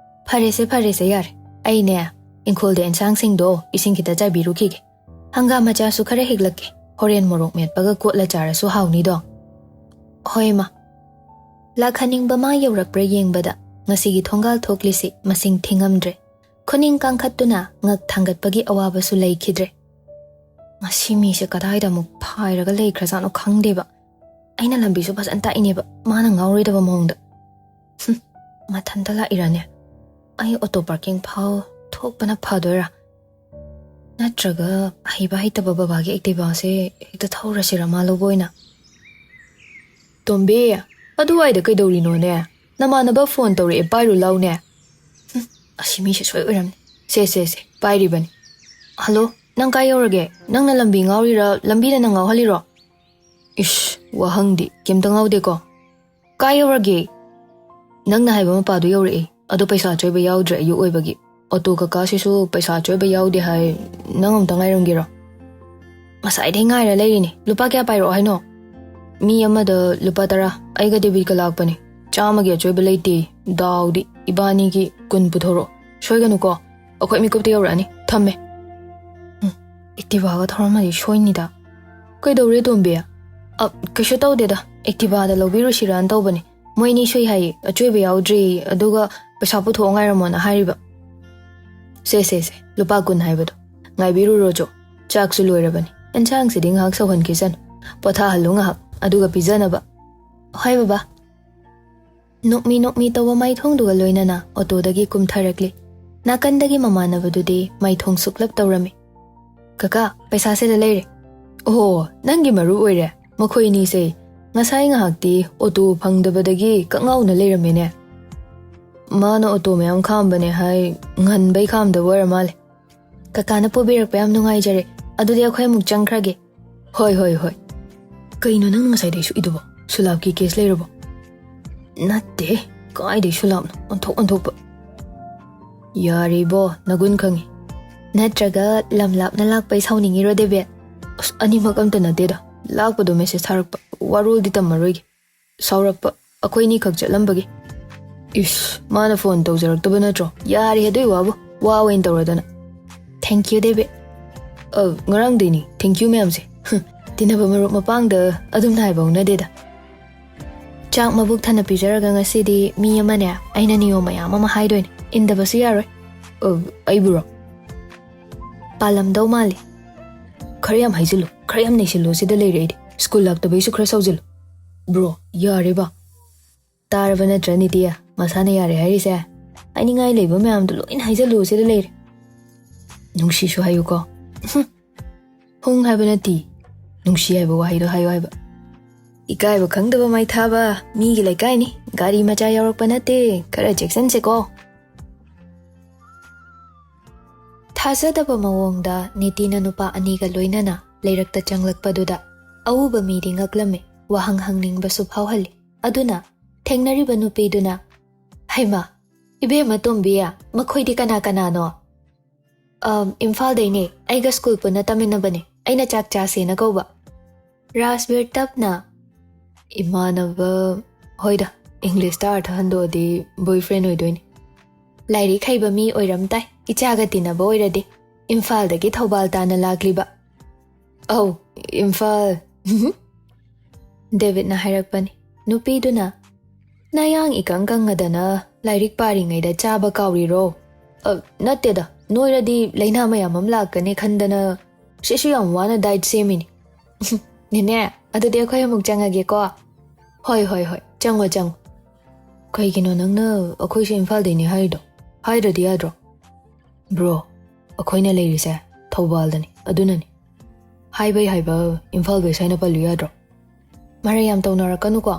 ꯐꯔꯦꯁꯦ, ꯐꯔꯦꯁꯦ, ꯌꯥꯔꯦ꯫ ꯑꯩꯅꯦ, ꯏꯪꯈꯣꯜꯗ ꯑꯦꯟꯁꯥꯡꯁꯤꯡꯗꯣ ꯏꯁꯤꯡ ꯈꯤꯇ ꯆꯥꯏꯕꯤꯔꯨꯈꯤꯒꯦ꯫ ꯍꯪꯒꯥꯝ ꯃꯆꯥꯁꯨ ꯈꯔ ꯍꯦꯛꯂꯛꯀꯦ꯫ ꯍꯣꯔꯦꯟ ꯃꯣꯔꯣꯛ ꯃꯦꯠꯄꯒ ꯀꯣꯠꯂ ꯆꯥꯔꯁꯨ ꯍꯥꯎꯅꯤꯗꯣ꯫ ꯍꯣꯏ, ꯃꯥ꯫ ꯂꯥꯛꯍꯟꯅꯤꯡꯕ ꯃꯥ ꯌꯧꯔꯛꯄ꯭ꯔꯥ ꯌꯦꯡꯕꯗ ꯉꯁꯤꯒꯤ ꯊꯣꯡꯒꯥꯜ ꯊꯣꯛꯂꯤꯁꯤ ꯃꯁꯤꯡ ꯊꯤꯉꯝꯗ꯭ꯔꯦ꯫ ꯈꯨꯅꯤꯡ ꯀꯥꯡꯈꯠꯇꯨꯅ ꯉꯛ ꯊꯥꯡꯒꯠꯄꯒꯤ ꯑꯋꯥꯕꯁꯨ ꯂꯩꯈꯤꯗ꯭ꯔꯦ꯫ ꯃꯁꯤ ꯃꯤꯁꯦ ꯀꯗꯥꯏꯗ ꯑꯃꯨꯛ ꯐꯥꯏꯔꯒ ꯂꯩꯈ꯭ꯔꯖꯥꯠꯅꯣ ꯈꯪꯗꯦꯕ꯫ ꯑꯩꯅ ꯂꯝꯕꯤꯁꯨ ꯐꯖꯅ ꯇꯥꯛꯏꯅꯦꯕ, ꯃꯥꯅ ꯉꯥꯎꯔꯣꯏꯗꯕ ꯃꯑꯣꯡꯗ꯫ ꯍꯨꯝ, ꯃꯊꯟꯇ ꯂꯥꯛꯏꯔꯥꯅꯦ? ꯑꯩ ꯑꯣꯇꯣ ꯄꯥꯔꯀꯤꯡ ꯐꯥꯎ ꯊꯣꯛꯄꯅ ꯐꯗꯣꯏꯔꯥ? ꯅꯠꯇ꯭ꯔꯒ ꯍꯩꯕ ꯍꯩꯇꯕ ꯕꯕꯥꯒꯤ ꯑꯦꯛꯇꯤꯚꯥꯁꯦ ꯍꯦꯛꯇ ꯊꯧꯔꯁꯤꯔ ꯃꯥ ꯂꯧꯕ ꯑꯣꯏꯅ? ꯇꯣꯝꯕꯤ, ꯑꯗꯨꯋꯥꯏꯗ ꯀꯩꯗꯧꯔꯤꯅꯣꯅꯦ? ꯅꯃꯥꯟꯅꯕ ꯐꯣꯟ ꯇꯧꯔꯛꯑꯦ, ꯄꯥꯏꯔꯨ ꯂꯥꯎꯅꯦ꯫ ꯍꯨꯝ, ꯑꯁꯤ ꯃꯤꯁꯦ ꯁꯣꯏ ꯑꯣꯏꯔꯝꯅꯤ꯫ ꯁꯦ, ꯁꯦ, ꯁꯦ, ꯄꯥꯏꯔꯤꯕꯅꯤ꯫ ꯍꯜꯂꯣ, ꯅꯪ ꯀꯥꯏ ꯌꯧꯔꯒꯦ? ꯅꯪꯅ ꯂꯝꯕꯤ ꯉꯥꯎꯔꯤꯔꯥ, ꯂꯝꯕꯤꯅ ꯅꯪ ꯉꯥꯎꯍꯜꯂꯤꯔꯣ? ꯏꯁ, ꯋꯥꯍꯪꯗꯤ ꯀꯩꯝꯇ ꯉꯥꯎꯗꯦꯀꯣ꯫ ꯀꯥꯏ ꯌꯧꯔꯒꯦ? ꯅꯪꯅ ꯍꯥꯏꯕ ꯃꯄꯥꯗꯨ ꯌꯧꯔꯛꯑꯦ, ꯑꯗꯣ ꯄꯩꯁꯥ ꯑꯆꯣꯏꯕ ꯌꯥꯎꯗ꯭ꯔꯦ ꯑꯌꯨꯛ ꯑꯣꯏꯕꯒꯤ꯫ ꯑꯣꯇꯣ ꯀꯀꯥꯁꯤꯁꯨ ꯄꯩꯁꯥ ꯑꯆꯣꯏꯕ ꯌꯥꯎꯗꯦ ꯍꯥꯏ, ꯅꯪ ꯑꯃꯨꯛꯇ ꯉꯥꯏꯔꯝꯒꯦꯔꯣ? ꯉꯁꯥꯏꯗꯩ ꯉꯥꯏꯔ ꯂꯩꯔꯤꯅꯦ, ꯂꯨꯄꯥ ꯀꯌꯥ ꯄꯥꯏꯔꯛꯑꯣ ꯍꯥꯏꯅꯣ? ꯃꯤ ꯑꯃꯗ ꯂꯨꯄꯥ ꯇꯔꯥ, ꯑꯩꯒ ꯗꯦꯕꯤꯠꯀ ꯂꯥꯛꯄꯅꯦ꯫ ꯆꯥꯝꯃꯒꯤ ꯑꯆꯣꯏꯕ ꯂꯩꯇꯦ, ꯗꯥꯎꯗꯤ꯫ ꯏꯕꯥꯅꯤꯒꯤ ꯀꯨꯟ ꯄꯨꯊꯣꯔꯛꯑꯣ, ꯁꯣꯏꯒꯅꯨꯀꯣ꯫ ꯑꯩꯈꯣꯏ ꯃꯤꯀꯨꯞꯇ ꯌꯧꯔꯛꯑꯅꯤ, ꯊꯝꯃꯦ꯫ ꯎꯝ, ꯑꯦꯛꯇꯤꯚꯥꯒ ꯊꯧꯔꯝꯃꯗꯤ ꯁꯣꯏꯅꯤꯗ꯫ ꯀꯩꯗꯧꯔꯦ ꯇꯣꯝꯕꯤ? ꯑ, ꯀꯩꯁꯨ ꯇꯧꯗꯦꯗ, ꯑꯦꯛꯇꯤꯚꯥꯗ ꯂꯧꯕꯤꯔꯨꯁꯤꯔꯥꯅ ꯇꯧꯕꯅꯦ꯫ ꯃꯣꯏꯅꯤ ꯁꯨꯏ ꯍꯥꯏꯌꯦ, ꯑꯆꯣꯏꯕ ꯌꯥꯎꯗ꯭ꯔꯦꯌꯦ, ꯑꯗꯨꯒ ꯄꯩꯁꯥ ꯄꯨꯊꯣꯛꯑ ꯉꯥꯏꯔꯝꯃꯣꯅ ꯍꯥꯏꯔꯤꯕ꯫ ꯁꯦ, ꯁꯦ, ꯁꯦ, ꯂꯨꯄꯥ ꯀꯨꯟ ꯍꯥꯏꯕꯗꯣ꯫ ꯉꯥꯏꯕꯤꯔꯨꯔꯣꯆꯣ, ꯆꯥꯛꯁꯨ ꯂꯣꯏꯔꯕꯅꯤ, ꯑꯦꯟꯁꯥꯡꯁꯤꯗꯤ ꯉꯥꯏꯍꯥꯛ ꯁꯧꯍꯟꯈꯤꯁꯅꯨ꯫ ꯄꯣꯊꯥꯍꯜꯂꯨ ꯉꯥꯏꯍꯥꯛ, ꯑꯗꯨꯒ ꯄꯤꯖꯅꯕ꯫ ꯍꯣꯏ ꯕꯕꯥ꯫ ꯅꯣꯛꯃꯤ ꯅꯣꯛꯃꯤ ꯇꯧꯕ ꯃꯥꯏꯊꯣꯡꯗꯨꯒ ꯂꯣꯏꯅꯅ ꯑꯣꯇꯣꯗꯒꯤ ꯀꯨꯝꯊꯔꯛꯂꯤ꯫ ꯅꯥꯀꯟꯗꯒꯤ ꯃꯃꯥꯟꯅꯕꯗꯨꯗꯤ ꯃꯥꯏꯊꯣꯡ ꯁꯨꯛꯂꯞ ꯇꯧꯔꯝꯃꯤ꯫ "ꯀꯀꯥ, ꯄꯩꯁꯥꯁꯤꯗ ꯂꯩꯔꯦ꯫" "ꯑꯣꯍꯣ, ꯅꯪꯒꯤ ꯃꯔꯨꯞ ꯑꯣꯏꯔꯦ꯫ ꯃꯈꯣꯏ ꯑꯅꯤꯁꯦ ꯉꯁꯥꯏ ꯉꯥꯏꯍꯥꯛꯇꯤ ꯑꯣꯇꯣ ꯐꯪꯗꯕꯗꯒꯤ ꯀꯛꯉꯥꯎꯅ ꯂꯩꯔꯝꯃꯦꯅꯦ꯫" "ꯃꯥꯅ ꯑꯣꯇꯣ ꯃꯌꯥꯝ ꯈꯥꯝꯕꯅꯦ ꯍꯥꯏ, ꯉꯟꯕꯩ ꯈꯥꯝꯗꯕ ꯑꯣꯏꯔ ꯃꯥꯜꯂꯦ꯫" "ꯀꯀꯥꯅ ꯄꯨꯕꯤꯔꯛꯄ ꯌꯥꯝ ꯅꯨꯡꯉꯥꯏꯖꯔꯦ꯫ ꯑꯗꯨꯗꯤ ꯑꯩꯈꯣꯏ ꯑꯃꯨꯛ ꯆꯪꯈ꯭ꯔꯒꯦ꯫" "ꯍꯣꯏ, ꯍꯣꯏ, ꯍꯣꯏ꯫" "ꯀꯩꯅꯣ ꯅꯪ ꯉꯁꯥꯏꯗꯩ ꯁꯨꯛꯏꯗꯨꯕꯣ? ꯁꯨꯂꯥꯞꯀꯤ ꯀꯦꯁ ꯂꯩꯔꯕꯣ?" "ꯅꯠꯇꯦ, ꯀꯥꯏꯗꯩ ꯁꯨꯂꯥꯞꯅꯣ? ꯑꯣꯟꯊꯣꯛ ꯑꯣꯟꯊꯣꯛꯄ꯫" "ꯌꯥꯔꯦ ꯏꯕꯣ, ꯅꯒꯨꯟ ꯈꯪꯉꯤ꯫" "ꯅꯠꯇ꯭ꯔꯒ ꯂꯝ ꯂꯥꯞꯅ ꯂꯥꯛꯄꯩ ꯁꯥꯎꯅꯤꯡꯉꯤꯔꯣ, ꯗꯦꯕꯦꯠ?" "ꯑꯁ, ꯑꯅꯤꯃꯛ ꯑꯝꯇ ꯅꯠꯇꯦꯗ꯫ ꯂꯥꯛꯄꯗꯣ ꯃꯦꯁꯦꯖ ꯊꯥꯔꯛꯄ, ꯋꯥꯔꯣꯜꯗꯤ ꯇꯝꯃꯔꯣꯏꯒꯦ꯫" "ꯁꯥꯎꯔꯛꯄ? ꯑꯩꯈꯣꯏꯅꯤꯈꯛ ꯆꯠꯂꯝꯕꯒꯤ꯫" "ꯏꯁ, ꯃꯥꯅ ꯐꯣꯟ ꯇꯧꯖꯔꯛꯇꯕ ꯅꯠꯇ꯭ꯔꯣ? ꯌꯥꯔꯦ ꯑꯗꯨꯏ ꯋꯥꯕꯨ, ꯋꯥ ꯑꯣꯏꯅ ꯇꯧꯔꯗꯅ꯫" "Thank you, debit." "ꯑ, ꯉꯔꯥꯡꯗꯩꯅꯤ thank you ꯃꯌꯥꯝꯁꯦ꯫ ꯍꯨꯝ, ꯇꯤꯟꯅꯕ ꯃꯔꯨꯞ ꯃꯄꯥꯡꯗ ꯑꯗꯨꯝꯅ ꯍꯥꯏꯕ ꯍꯧꯅꯗꯦꯗ꯫" ꯆꯥꯛ ꯃꯕꯨꯛ ꯊꯟꯅ ꯄꯤꯖꯔꯒ ꯉꯁꯤꯗꯤ ꯃꯤ ꯑꯃꯅꯦ, ꯑꯩꯅ ꯅꯤꯌꯣꯝ ꯃꯌꯥꯝ ꯑꯃ ꯍꯥꯏꯗꯣꯏꯅꯦ, ꯏꯟꯗꯕꯁꯨ ꯌꯥꯔꯣꯏ꯫ ꯑ, ꯑꯩꯕꯨꯔꯣ? ꯄꯥꯜꯂꯝꯗꯧ ꯃꯥꯜꯂꯤ꯫ ꯈꯔ ꯌꯥꯝ ꯍꯥꯏꯖꯤꯜꯂꯨ, ꯈꯔ ꯌꯥꯝ ꯅꯩꯁꯤꯜꯂꯨ, ꯁꯤꯗ ꯂꯩꯔꯦ ꯑꯩꯗꯤ꯫ ꯁ꯭ꯀꯨꯜ ꯂꯥꯛꯇꯕꯩꯁꯨ ꯈꯔ ꯁꯥꯎꯖꯤꯜꯂꯨ꯫ ꯕ꯭ꯔꯣ, ꯌꯥꯔꯦꯕ꯫ ꯇꯥꯔꯕ ꯅꯠꯇ꯭ꯔ ꯅꯤꯇꯤ? ꯃꯁꯥꯅ ꯌꯥꯔꯦ ꯍꯥꯏꯔꯤꯁꯦ꯫ ꯍꯥꯏꯅꯤꯡꯉꯥꯏ ꯂꯩꯕ ꯃꯌꯥꯝꯗꯣ ꯂꯣꯏꯅ ꯍꯥꯏꯖꯜꯂꯨ, ꯁꯤꯗ ꯂꯩꯔꯦ꯫ ꯅꯨꯡꯁꯤꯁꯨ ꯍꯥꯏꯌꯨꯀꯣ꯫ ꯍꯨꯝ꯫ ꯍꯨꯡ ꯍꯥꯏꯕ ꯅꯠꯇꯦ, ꯅꯨꯡꯁꯤ ꯍꯥꯏꯕ ꯋꯥꯍꯩꯗꯣ ꯍꯥꯏꯌꯨ ꯍꯥꯏꯕ꯫ ꯏꯀꯥꯏꯕ ꯈꯪꯗꯕ ꯃꯥꯏꯊꯥꯕ, ꯃꯤꯒꯤ ꯂꯩꯀꯥꯏꯅꯤ, ꯒꯥꯔꯤ ꯃꯆꯥ ꯌꯥꯎꯔꯛꯄ ꯅꯠꯇꯦ, ꯈꯔ ꯆꯦꯛꯁꯟꯁꯦꯀꯣ꯫ ꯊꯥꯖꯗꯕ ꯃꯑꯣꯡꯗ ꯅꯤꯇꯤꯅ ꯅꯨꯄꯥ ꯑꯅꯤꯒ ꯂꯣꯏꯅꯅ ꯂꯩꯔꯛꯇ ꯆꯪꯂꯛꯄꯗꯨꯗ ꯑꯎꯕ ꯃꯤꯗꯤ ꯉꯛꯂꯝꯃꯤ, ꯋꯥꯍꯪ ꯍꯪꯅꯤꯡꯕꯁꯨ ꯐꯥꯎꯍꯜꯂꯤ꯫ ꯑꯗꯨꯅ ꯊꯦꯡꯅꯔꯤꯕ ꯅꯨꯄꯤꯗꯨꯅ, "ꯍꯩꯃꯥ, ꯏꯕꯦꯝꯃ ꯇꯣꯝꯕꯤ, ꯃꯈꯣꯏꯗꯤ ꯀꯅꯥ ꯀꯅꯥꯅꯣ?" "ꯑꯝ, ꯏꯝꯐꯥꯜꯗꯩꯅꯦ, ꯑꯩꯒ ꯁ꯭ꯀꯨꯜ ꯄꯨꯟꯅ ꯇꯝꯃꯤꯟꯅꯕꯅꯦ, ꯑꯩꯅ ꯆꯥꯛ ꯆꯥꯁꯦꯅ ꯀꯧꯕ꯫" ꯔꯥꯖꯕꯤꯔ ꯇꯞꯅ, "ꯏꯃꯥꯟꯅꯕ, ꯍꯣꯏꯗ, ꯏꯪꯂꯤꯁꯇ ꯑꯥꯔꯊ ꯍꯟꯗꯣꯛꯑꯗꯤ ꯕꯣꯏꯐ꯭ꯔꯦꯟ ꯑꯣꯏꯗꯣꯏꯅꯤ꯫ ꯂꯥꯏꯔꯤꯛ ꯍꯩꯕ ꯃꯤ ꯑꯣꯏꯔꯝ ꯇꯥꯏ, ꯏꯆꯥꯒ ꯇꯤꯟꯅꯕ ꯑꯣꯏꯔꯗꯤ꯫ ꯏꯝꯐꯥꯜꯗꯒꯤ ꯊꯧꯕꯥꯜ ꯇꯥꯟꯅ ꯂꯥꯛꯂꯤꯕ꯫" "ꯑꯧ, ꯏꯝꯐꯥꯜ꯫" ꯗꯦꯕꯤꯠꯅ ꯍꯥꯏꯔꯛꯄꯅꯤ꯫ ꯅꯨꯄꯤꯗꯨꯅ, "ꯅꯌꯥꯡ ꯏꯀꯪ ꯀꯪꯉꯗꯅ ꯂꯥꯏꯔꯤꯛ ꯄꯥꯔꯤꯉꯩꯗ ꯆꯥꯕ ꯀꯥꯎꯔꯤꯔꯣ?" "ꯑ, ꯅꯠꯇꯦꯗ, ꯅꯣꯏꯔꯗꯤ ꯂꯥꯏꯅꯥ ꯃꯌꯥꯝ ꯑꯃ ꯂꯥꯛꯀꯅꯤ ꯈꯟꯗꯅ ꯁꯤꯁꯨ ꯌꯥꯝ ꯋꯥꯅ ꯗꯥꯏꯠ ꯁꯦꯝꯃꯤꯅꯤ꯫" "ꯅꯦꯅꯦ, ꯑꯗꯨꯗꯤ ꯑꯩꯈꯣꯏ ꯑꯃꯨꯛ ꯆꯪꯉꯒꯦꯀꯣ꯫" "ꯍꯣꯏ, ꯍꯣꯏ, ꯍꯣꯏ, ꯆꯪꯉꯣ, ꯆꯪꯉꯣ꯫" "ꯀꯩꯒꯤꯅꯣ ꯅꯪꯅ ꯑꯩꯈꯣꯏꯁꯦ ꯏꯝꯐꯥꯜꯗꯩꯅꯦ ꯍꯥꯏꯔꯤꯗꯣ? ꯍꯥꯏꯗ꯭ꯔꯗꯤ ꯌꯥꯗ꯭ꯔꯣ?" "ꯕ꯭ꯔꯣ, ꯑꯩꯈꯣꯏꯅ ꯂꯩꯔꯤꯁꯦ ꯊꯧꯕꯥꯜꯗꯅꯤ, ꯑꯗꯨꯅꯅꯤ꯫ ꯍꯥꯏꯕꯩ ꯍꯥꯏꯕ ꯏꯝꯐꯥꯜ ꯋꯦꯁ ꯍꯥꯏꯅ ꯄꯜꯂꯨ ꯌꯥꯗ꯭ꯔꯣ?" "ꯃꯔꯩ ꯌꯥꯝ ꯇꯧꯅꯔꯛꯀꯅꯨꯀꯣ꯫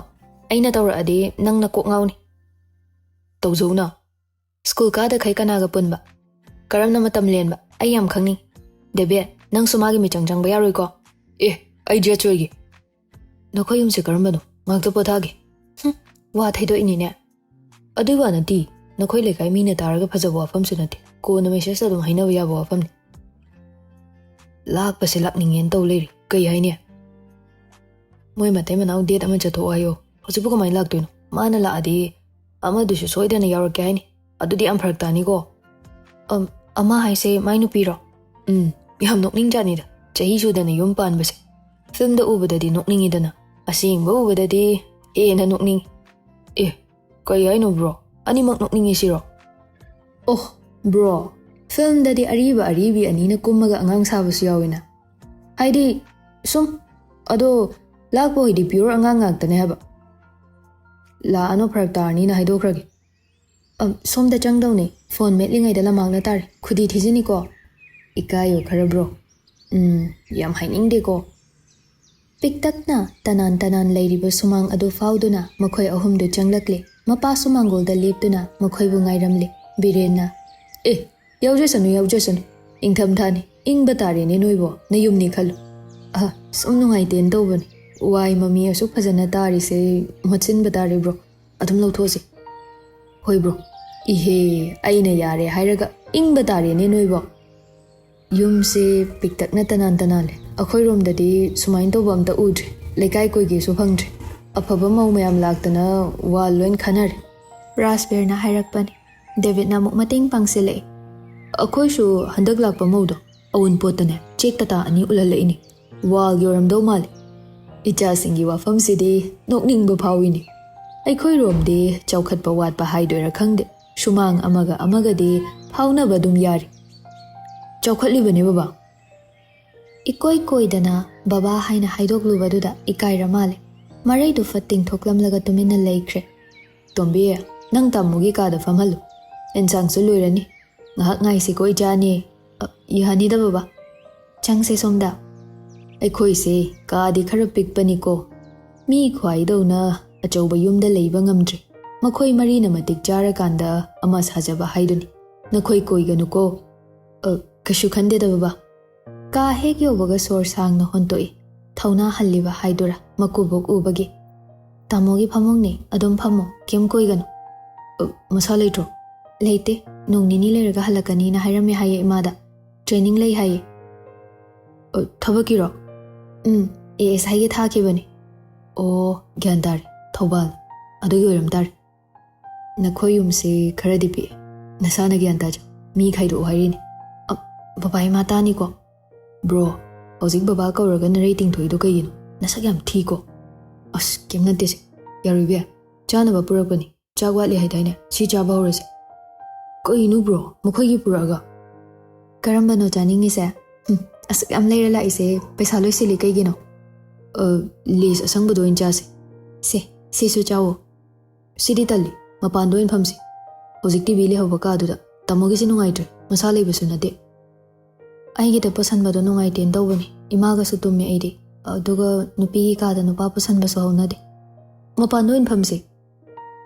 ꯑꯩꯅ ꯇꯧꯔꯛꯑꯗꯤ ꯅꯪ ꯅꯀꯣꯛ ꯉꯥꯎꯅꯤ꯫" "ꯇꯧꯖꯧꯅ꯫ ꯁ꯭ꯀꯨꯜ ꯀꯥꯗꯈꯩ ꯀꯅꯥꯒ ꯄꯨꯟꯕ? ꯀꯔꯝꯅ ꯃꯇꯝ ꯂꯦꯟꯕ? ꯑꯩ ꯌꯥꯝ ꯈꯪꯅꯤꯡ꯫" "ꯗꯦꯕꯦ, ꯅꯪꯁꯨ ꯃꯥꯒꯤ ꯃꯤꯆꯪ ꯆꯪꯕ ꯌꯥꯔꯣꯏꯀꯣ꯫" "ꯑꯦ, ꯑꯩ ꯖꯦꯠꯁ ꯑꯣꯏꯒꯦ꯫" "ꯅꯈꯣꯏ ꯌꯨꯝꯁꯦ ꯀꯔꯝꯕꯅꯣ? ꯉꯥꯛꯇ ꯄꯣꯊꯥꯒꯦ꯫" "ꯍꯨꯝ, ꯋꯥ ꯊꯩꯗꯣꯛꯏꯅꯤꯅꯦ꯫" "ꯑꯗꯨꯏ ꯋꯥ ꯅꯠꯇꯦ, ꯅꯈꯣꯏ ꯂꯩꯀꯥꯏ ꯃꯤꯅ ꯇꯥꯔꯒ ꯐꯖꯕ ꯋꯥꯐꯝꯁꯨ ꯅꯠꯇꯦ, ꯀꯣꯟꯅ ꯃꯦꯁꯦꯖꯇ ꯑꯗꯨꯝ ꯍꯥꯏꯅꯕ ꯌꯥꯕ ꯋꯥꯐꯝꯅꯤ꯫" "ꯂꯥꯛꯄꯁꯦ ꯂꯥꯛꯅꯤꯡꯉꯦꯅ ꯇꯧ ꯂꯩꯔꯤ, ꯀꯩ ꯍꯥꯏꯅꯤ?" "ꯃꯣꯏ ꯃꯇꯩ ꯃꯅꯥꯎ ꯗꯦꯠ ꯑꯃ ꯆꯠꯊꯣꯛꯑꯣ ꯍꯥꯏꯌꯣ꯫ ꯍꯧꯖꯤꯛꯄꯨ ꯀꯃꯥꯏꯅ ꯂꯥꯛꯇꯣꯏꯅꯣ? ꯃꯥꯅ ꯂꯥꯛꯑꯗꯤ ꯑꯃꯗꯨꯁꯨ ꯁꯣꯏꯗꯅ ꯌꯥꯎꯔꯛꯀꯦ ꯍꯥꯏꯅꯤ꯫ ꯑꯗꯨꯗꯤ ꯌꯥꯝ ꯐꯔꯛ ꯇꯥꯅꯤꯀꯣ꯫" "ꯑꯝ, ꯑꯃ ꯍꯥꯏꯁꯦ ꯃꯥꯏ ꯅꯨꯄꯤꯔꯣ?" "ꯎꯝ, ꯌꯥꯝ ꯅꯣꯛꯅꯤꯡꯖꯥꯠꯅꯤꯗ, ꯆꯍꯤ ꯁꯨꯗꯅ ꯌꯨꯝ ꯄꯥꯟꯕꯁꯦ꯫ ꯐꯤꯜꯝꯗ ꯎꯕꯗꯗꯤ ꯅꯣꯛꯅꯤꯡꯉꯤꯗꯅ, ꯑꯁꯦꯡꯕ ꯎꯕꯗꯗꯤ ꯍꯦꯟꯅ ꯅꯣꯛꯅꯤꯡꯉꯤ꯫" "ꯑꯦ, ꯀꯩ ꯍꯥꯏꯅꯣ ꯕ꯭ꯔꯣ? ꯑꯅꯤꯃꯛ ꯅꯣꯛꯅꯤꯡꯉꯤ ꯁꯤꯔꯣ?" "ꯑꯣꯍ, ꯕ꯭ꯔꯣ, ꯐꯤꯜꯝꯗꯗꯤ ꯑꯔꯤꯕ ꯑꯔꯤꯕꯤ ꯑꯅꯤꯅ ꯀꯨꯝꯃꯒ ꯑꯉꯥꯡ ꯁꯥꯕꯁꯨ ꯌꯥꯎꯋꯤꯅ꯫ ꯍꯥꯏꯗꯤ, ꯁꯨꯝ꯫ ꯑꯗꯣ, ꯂꯥꯛꯄ ꯍꯣꯏꯗꯤ ꯄ꯭ꯌꯨꯔ ꯑꯉꯥꯡ ꯉꯥꯛꯇꯅꯦ ꯍꯥꯏꯕ꯫ ꯂꯥꯛꯑꯅꯣ, ꯐꯔꯛ ꯇꯥꯔꯅꯤꯅ ꯍꯥꯏꯗꯣꯛꯈ꯭ꯔꯒꯦ꯫ ꯑꯝ, ꯁꯣꯝꯗ ꯆꯪꯗꯧꯅꯦ꯫ ꯐꯣꯟ ꯃꯦꯠꯂꯤꯉꯩꯗ ꯂꯝꯃꯥꯡꯅ ꯇꯥꯔꯦ꯫ ꯈꯨꯗꯤ ꯊꯤꯖꯤꯟꯅꯤꯀꯣ꯫ ꯏꯀꯥꯏꯌꯣ ꯈꯔ, ꯕ꯭ꯔꯣ꯫ ꯎꯝ, ꯌꯥꯝ ꯍꯥꯏꯅꯤꯡꯗꯦꯀꯣ꯫ ꯄꯤꯛꯇꯛꯅ ꯇꯅꯥꯟ ꯇꯅꯥꯟ ꯂꯩꯔꯤꯕ ꯁꯨꯃꯥꯡ ꯑꯗꯨ ꯐꯥꯎꯗꯨꯅ ꯃꯈꯣꯏ ꯑꯍꯨꯝꯗꯨ ꯆꯪꯂꯛꯂꯦ꯫ ꯃꯄꯥꯁꯨ ꯃꯥꯡꯒꯣꯜꯗ ꯂꯦꯞꯇꯨꯅ ꯃꯈꯣꯏꯕꯨ ꯉꯥꯏꯔꯝꯂꯦ꯫ ꯕꯤꯔꯦꯟꯅ, "ꯑꯦ, ꯌꯥꯎꯖꯁꯅꯨ, ꯌꯥꯎꯖꯁꯅꯨ꯫ ꯏꯪꯊꯝꯊꯥꯅꯤ, ꯏꯪꯕ ꯇꯥꯔꯦꯅꯦ ꯅꯣꯏꯕꯣ, ꯅꯌꯨꯝꯅꯤ ꯈꯜꯂꯨ꯫ ꯑꯍ, ꯁꯨꯝ ꯅꯨꯡꯉꯥꯏꯇꯦꯅ ꯇꯧꯕꯅꯤ꯫ ꯋꯥꯏ ꯃꯃꯤ ꯑꯁꯨꯛ ꯐꯖꯅ ꯇꯥꯔꯤꯁꯦ, ꯃꯣꯠꯁꯤꯟꯕ ꯇꯥꯔꯦ, ꯕ꯭ꯔꯣ꯫ ꯑꯗꯨꯝ ꯂꯧꯊꯣꯛꯑꯁꯤ꯫" "ꯍꯣꯏ, ꯕ꯭ꯔꯣ꯫" "ꯏꯍꯦ, ꯑꯩꯅ ꯌꯥꯔꯦ ꯍꯥꯏꯔꯒ ꯏꯪꯕ ꯇꯥꯔꯦꯅꯦ ꯅꯣꯏꯕꯣ꯫" ꯌꯨꯝꯁꯦ ꯄꯤꯛꯇꯛꯅ ꯇꯅꯥꯟ ꯇꯅꯥꯜꯂꯦ꯫ ꯑꯩꯈꯣꯏꯔꯣꯝꯗꯗꯤ ꯁꯨꯃꯥꯏꯅ ꯇꯧꯕ ꯑꯝꯇ ꯎꯗ꯭ꯔꯤ꯫ ꯂꯩꯀꯥꯏ ꯀꯣꯏꯒꯦꯁꯨ ꯐꯪꯗ꯭ꯔꯤ꯫ ꯑꯐꯕ ꯃꯧ ꯃꯌꯥꯝ ꯂꯥꯛꯇꯅ ꯋꯥꯜ ꯂꯣꯏ ꯈꯟꯅꯔꯦ꯫ ꯔꯥꯖꯕꯤꯔꯅ ꯍꯥꯏꯔꯛꯄꯅꯤ꯫ ꯗꯦꯕꯤꯠꯅ ꯑꯃꯨꯛ ꯃꯇꯦꯡ ꯄꯥꯡꯁꯤꯜꯂꯛꯏ꯫ "ꯑꯩꯈꯣꯏꯁꯨ ꯍꯟꯗꯛ ꯂꯥꯛꯄ ꯃꯧꯗꯣ ꯑꯋꯨꯟꯄꯣꯠꯇꯅꯦ ꯆꯦꯛ ꯇꯇꯥ ꯑꯅꯤ ꯎꯠꯍꯜꯂꯛꯏꯅꯤ꯫ ꯋꯥꯜꯒꯤ ꯑꯣꯏꯔꯝꯗꯧ ꯃꯥꯜꯂꯤ꯫" ꯏꯆꯥꯁꯤꯡꯒꯤ ꯋꯥꯐꯝꯁꯤꯗꯤ ꯅꯣꯛꯅꯤꯡꯕ ꯐꯥꯎꯏꯅꯤ꯫ ꯑꯩꯈꯣꯏꯔꯣꯝꯗꯤ ꯆꯥꯎꯈꯠꯄ ꯋꯥꯠꯄ ꯍꯥꯏꯗꯣꯏꯔꯥ ꯈꯪꯗꯦ, ꯁꯨꯃꯥꯡ ꯑꯃꯒ ꯑꯃꯒꯗꯤ ꯐꯥꯎꯅꯕ ꯑꯗꯨꯝ ꯌꯥꯔꯤ꯫ "ꯆꯥꯎꯈꯠꯂꯤꯕꯅꯦ ꯕꯕꯥ꯫" ꯏꯀꯣꯏ ꯀꯣꯏꯗꯅ ꯕꯕꯥ ꯍꯥꯏꯅ ꯍꯥꯏꯗꯣꯛꯂꯨꯕꯗꯨꯗ ꯏꯀꯥꯏꯔ ꯃꯥꯜꯂꯦ꯫ ꯃꯔꯩꯗꯨ ꯐꯠ ꯇꯤꯡꯊꯣꯛꯂꯝꯂꯒ ꯇꯨꯃꯤꯟꯅ ꯂꯩꯈ꯭ꯔꯦ꯫ "ꯇꯣꯝꯕꯤ, ꯅꯪ ꯇꯥꯃꯣꯒꯤ ꯀꯥꯗ ꯐꯝꯍꯜꯂꯨ꯫ ꯑꯦꯟꯁꯥꯡꯁꯨ ꯂꯣꯏꯔꯅꯤ꯫ ꯉꯥꯏꯍꯥꯛ ꯉꯥꯏꯁꯤꯀꯣ, ꯏꯆꯥꯅꯤ꯫" "ꯑ, ꯌꯥꯅꯤꯗ ꯕꯕꯥ꯫ ꯆꯪꯁꯦ ꯁꯣꯝꯗ꯫" ꯑꯩꯈꯣꯏꯁꯦ ꯀꯥꯗꯤ ꯈꯔ ꯄꯤꯛꯄꯅꯤꯀꯣ꯫ ꯃꯤ ꯈ꯭ꯋꯥꯏꯗꯧꯅ ꯑꯆꯧꯕ ꯌꯨꯝꯗ ꯂꯩꯕ ꯉꯝꯗ꯭ꯔꯦ꯫ ꯃꯈꯣꯏ ꯃꯔꯤꯅ ꯃꯇꯤꯛ ꯆꯥꯔꯀꯥꯟꯗ ꯑꯃ ꯁꯥꯖꯕ ꯍꯥꯏꯗꯨꯅꯤ꯫ "ꯅꯈꯣꯏ ꯀꯣꯏꯒꯅꯨꯀꯣ꯫" "ꯑ, ꯀꯩꯁꯨ ꯈꯟꯗꯦꯗ ꯕꯕꯥ꯫" ꯀꯥ ꯍꯦꯛ ꯌꯧꯕꯒ ꯁꯣꯔ ꯁꯥꯡꯅ ꯍꯣꯟꯇꯣꯛꯏ꯫ ꯊꯧꯅꯥ ꯍꯜꯂꯤꯕ ꯍꯥꯏꯗꯨꯔꯥ, ꯃꯀꯨꯕꯣꯛ ꯎꯕꯒꯤ꯫ "ꯇꯥꯃꯣꯒꯤ ꯐꯃꯨꯡꯅꯤ, ꯑꯗꯨꯝ ꯐꯝꯃꯣ, ꯀꯩꯝ ꯀꯣꯏꯒꯅꯨ꯫" "ꯑ, ꯃꯁꯥ ꯂꯩꯇ꯭ꯔꯣ?" "ꯂꯩꯇꯦ, ꯅꯣꯡ ꯅꯤꯅꯤ ꯂꯩꯔꯒ ꯍꯜꯂꯛꯀꯅꯤꯅ ꯍꯥꯏꯔꯝꯃꯦ ꯍꯥꯏꯌꯦ ꯏꯃꯥꯗ꯫ ꯇ꯭ꯔꯦꯅꯤꯡ ꯂꯩ ꯍꯥꯏꯌꯦ꯫" "ꯑ, ꯊꯕꯛꯀꯤꯔꯣ?" "ꯎꯝ, ꯑꯦ ꯑꯦꯁ ꯑꯥꯏꯒꯤ ꯊꯥꯈꯤꯕꯅꯤ꯫" "ꯑꯣ, ꯒ꯭ꯌꯥꯟ ꯇꯥꯔꯦ, ꯊꯧꯕꯥꯜ꯫ ꯑꯗꯨꯒꯤ ꯑꯣꯏꯔꯝ ꯇꯥꯔꯦ꯫" "ꯅꯈꯣꯏ ꯌꯨꯝꯁꯦ ꯈꯔꯗꯤ ꯄꯤꯛꯑꯦ꯫ ꯅꯁꯥꯅ ꯒ꯭ꯌꯥꯟ ꯇꯥꯖꯧ꯫ ꯃꯤ ꯈꯥꯏꯗꯣꯛꯑꯣ ꯍꯥꯏꯔꯤꯅꯦ꯫" "ꯑ, ꯕꯕꯥ ꯏꯃꯥ ꯇꯥꯅꯤꯀꯣ꯫" "ꯕ꯭ꯔꯣ, ꯍꯧꯖꯤꯛ ꯕꯕꯥ ꯀꯧꯔꯒ ꯅꯔꯩ ꯇꯤꯡꯊꯣꯛꯏꯗꯣ ꯀꯩꯒꯤꯅꯣ? ꯅꯁꯛ ꯌꯥꯝ ꯊꯤꯀꯣ꯫" "ꯑꯁ, ꯀꯩꯝ ꯅꯠꯇꯦꯁꯦ꯫ ꯌꯥꯔꯣꯏꯕꯦ, ꯆꯥꯅꯕ ꯄꯨꯔꯛꯄꯅꯤ꯫ ꯆꯥꯛ ꯋꯥꯠꯂꯤ ꯍꯥꯏꯗꯥꯏꯅꯦ? ꯁꯤ ꯆꯥꯕ ꯍꯧꯔꯁꯦ꯫" ꯀꯩꯅꯣ ꯕ꯭ꯔꯣ, ꯃꯈꯣꯏꯒꯤ ꯄꯨꯔꯛꯑꯒ? ꯀꯔꯝꯕꯅꯣ ꯆꯥꯅꯤꯡꯉꯤꯁꯦ? ꯍꯨꯝ, ꯑꯁꯨꯛ ꯌꯥꯝ ꯂꯩꯔ ꯂꯥꯛꯏꯁꯦ, ꯄꯩꯁꯥ ꯂꯣꯏꯁꯤꯜꯂꯤ ꯀꯩꯒꯤꯅꯣ? ꯑ, ꯂꯦꯁ ꯑꯁꯪꯕꯗꯣ ꯑꯣꯏꯅ ꯆꯥꯁꯦ꯫ ꯁꯦ, ꯁꯤꯁꯨ ꯆꯥꯎꯋꯣ꯫ ꯁꯤꯗꯤ ꯇꯜꯂꯤ, ꯃꯄꯥꯟꯗ ꯑꯣꯏꯅ ꯐꯝꯁꯤ꯫ ꯍꯧꯖꯤꯛ ꯇꯤꯚꯤ ꯂꯩꯍꯧꯕ ꯀꯥꯗꯨꯗ꯫ ꯇꯥꯃꯣꯒꯤꯁꯤ ꯅꯨꯡꯉꯥꯏꯇ꯭ꯔꯦ, ꯃꯁꯥ ꯂꯩꯕꯁꯨ ꯅꯠꯇꯦ꯫ ꯑꯩꯒꯤꯗ ꯄꯨꯁꯟꯕꯗꯣ ꯅꯨꯡꯉꯥꯏꯇꯦꯅ ꯇꯧꯕꯅꯤ꯫ ꯏꯃꯥꯒꯁꯨ ꯇꯨꯝꯃꯦ ꯑꯩꯗꯤ꯫ ꯑꯗꯨꯒ ꯅꯨꯄꯤꯒꯤ ꯀꯥꯗ ꯅꯨꯄꯥ ꯄꯨꯁꯟꯕꯁꯨ ꯍꯧꯅꯗꯦ꯫ ꯃꯄꯥꯟꯗ ꯑꯣꯏꯅ ꯐꯝꯁꯤ꯫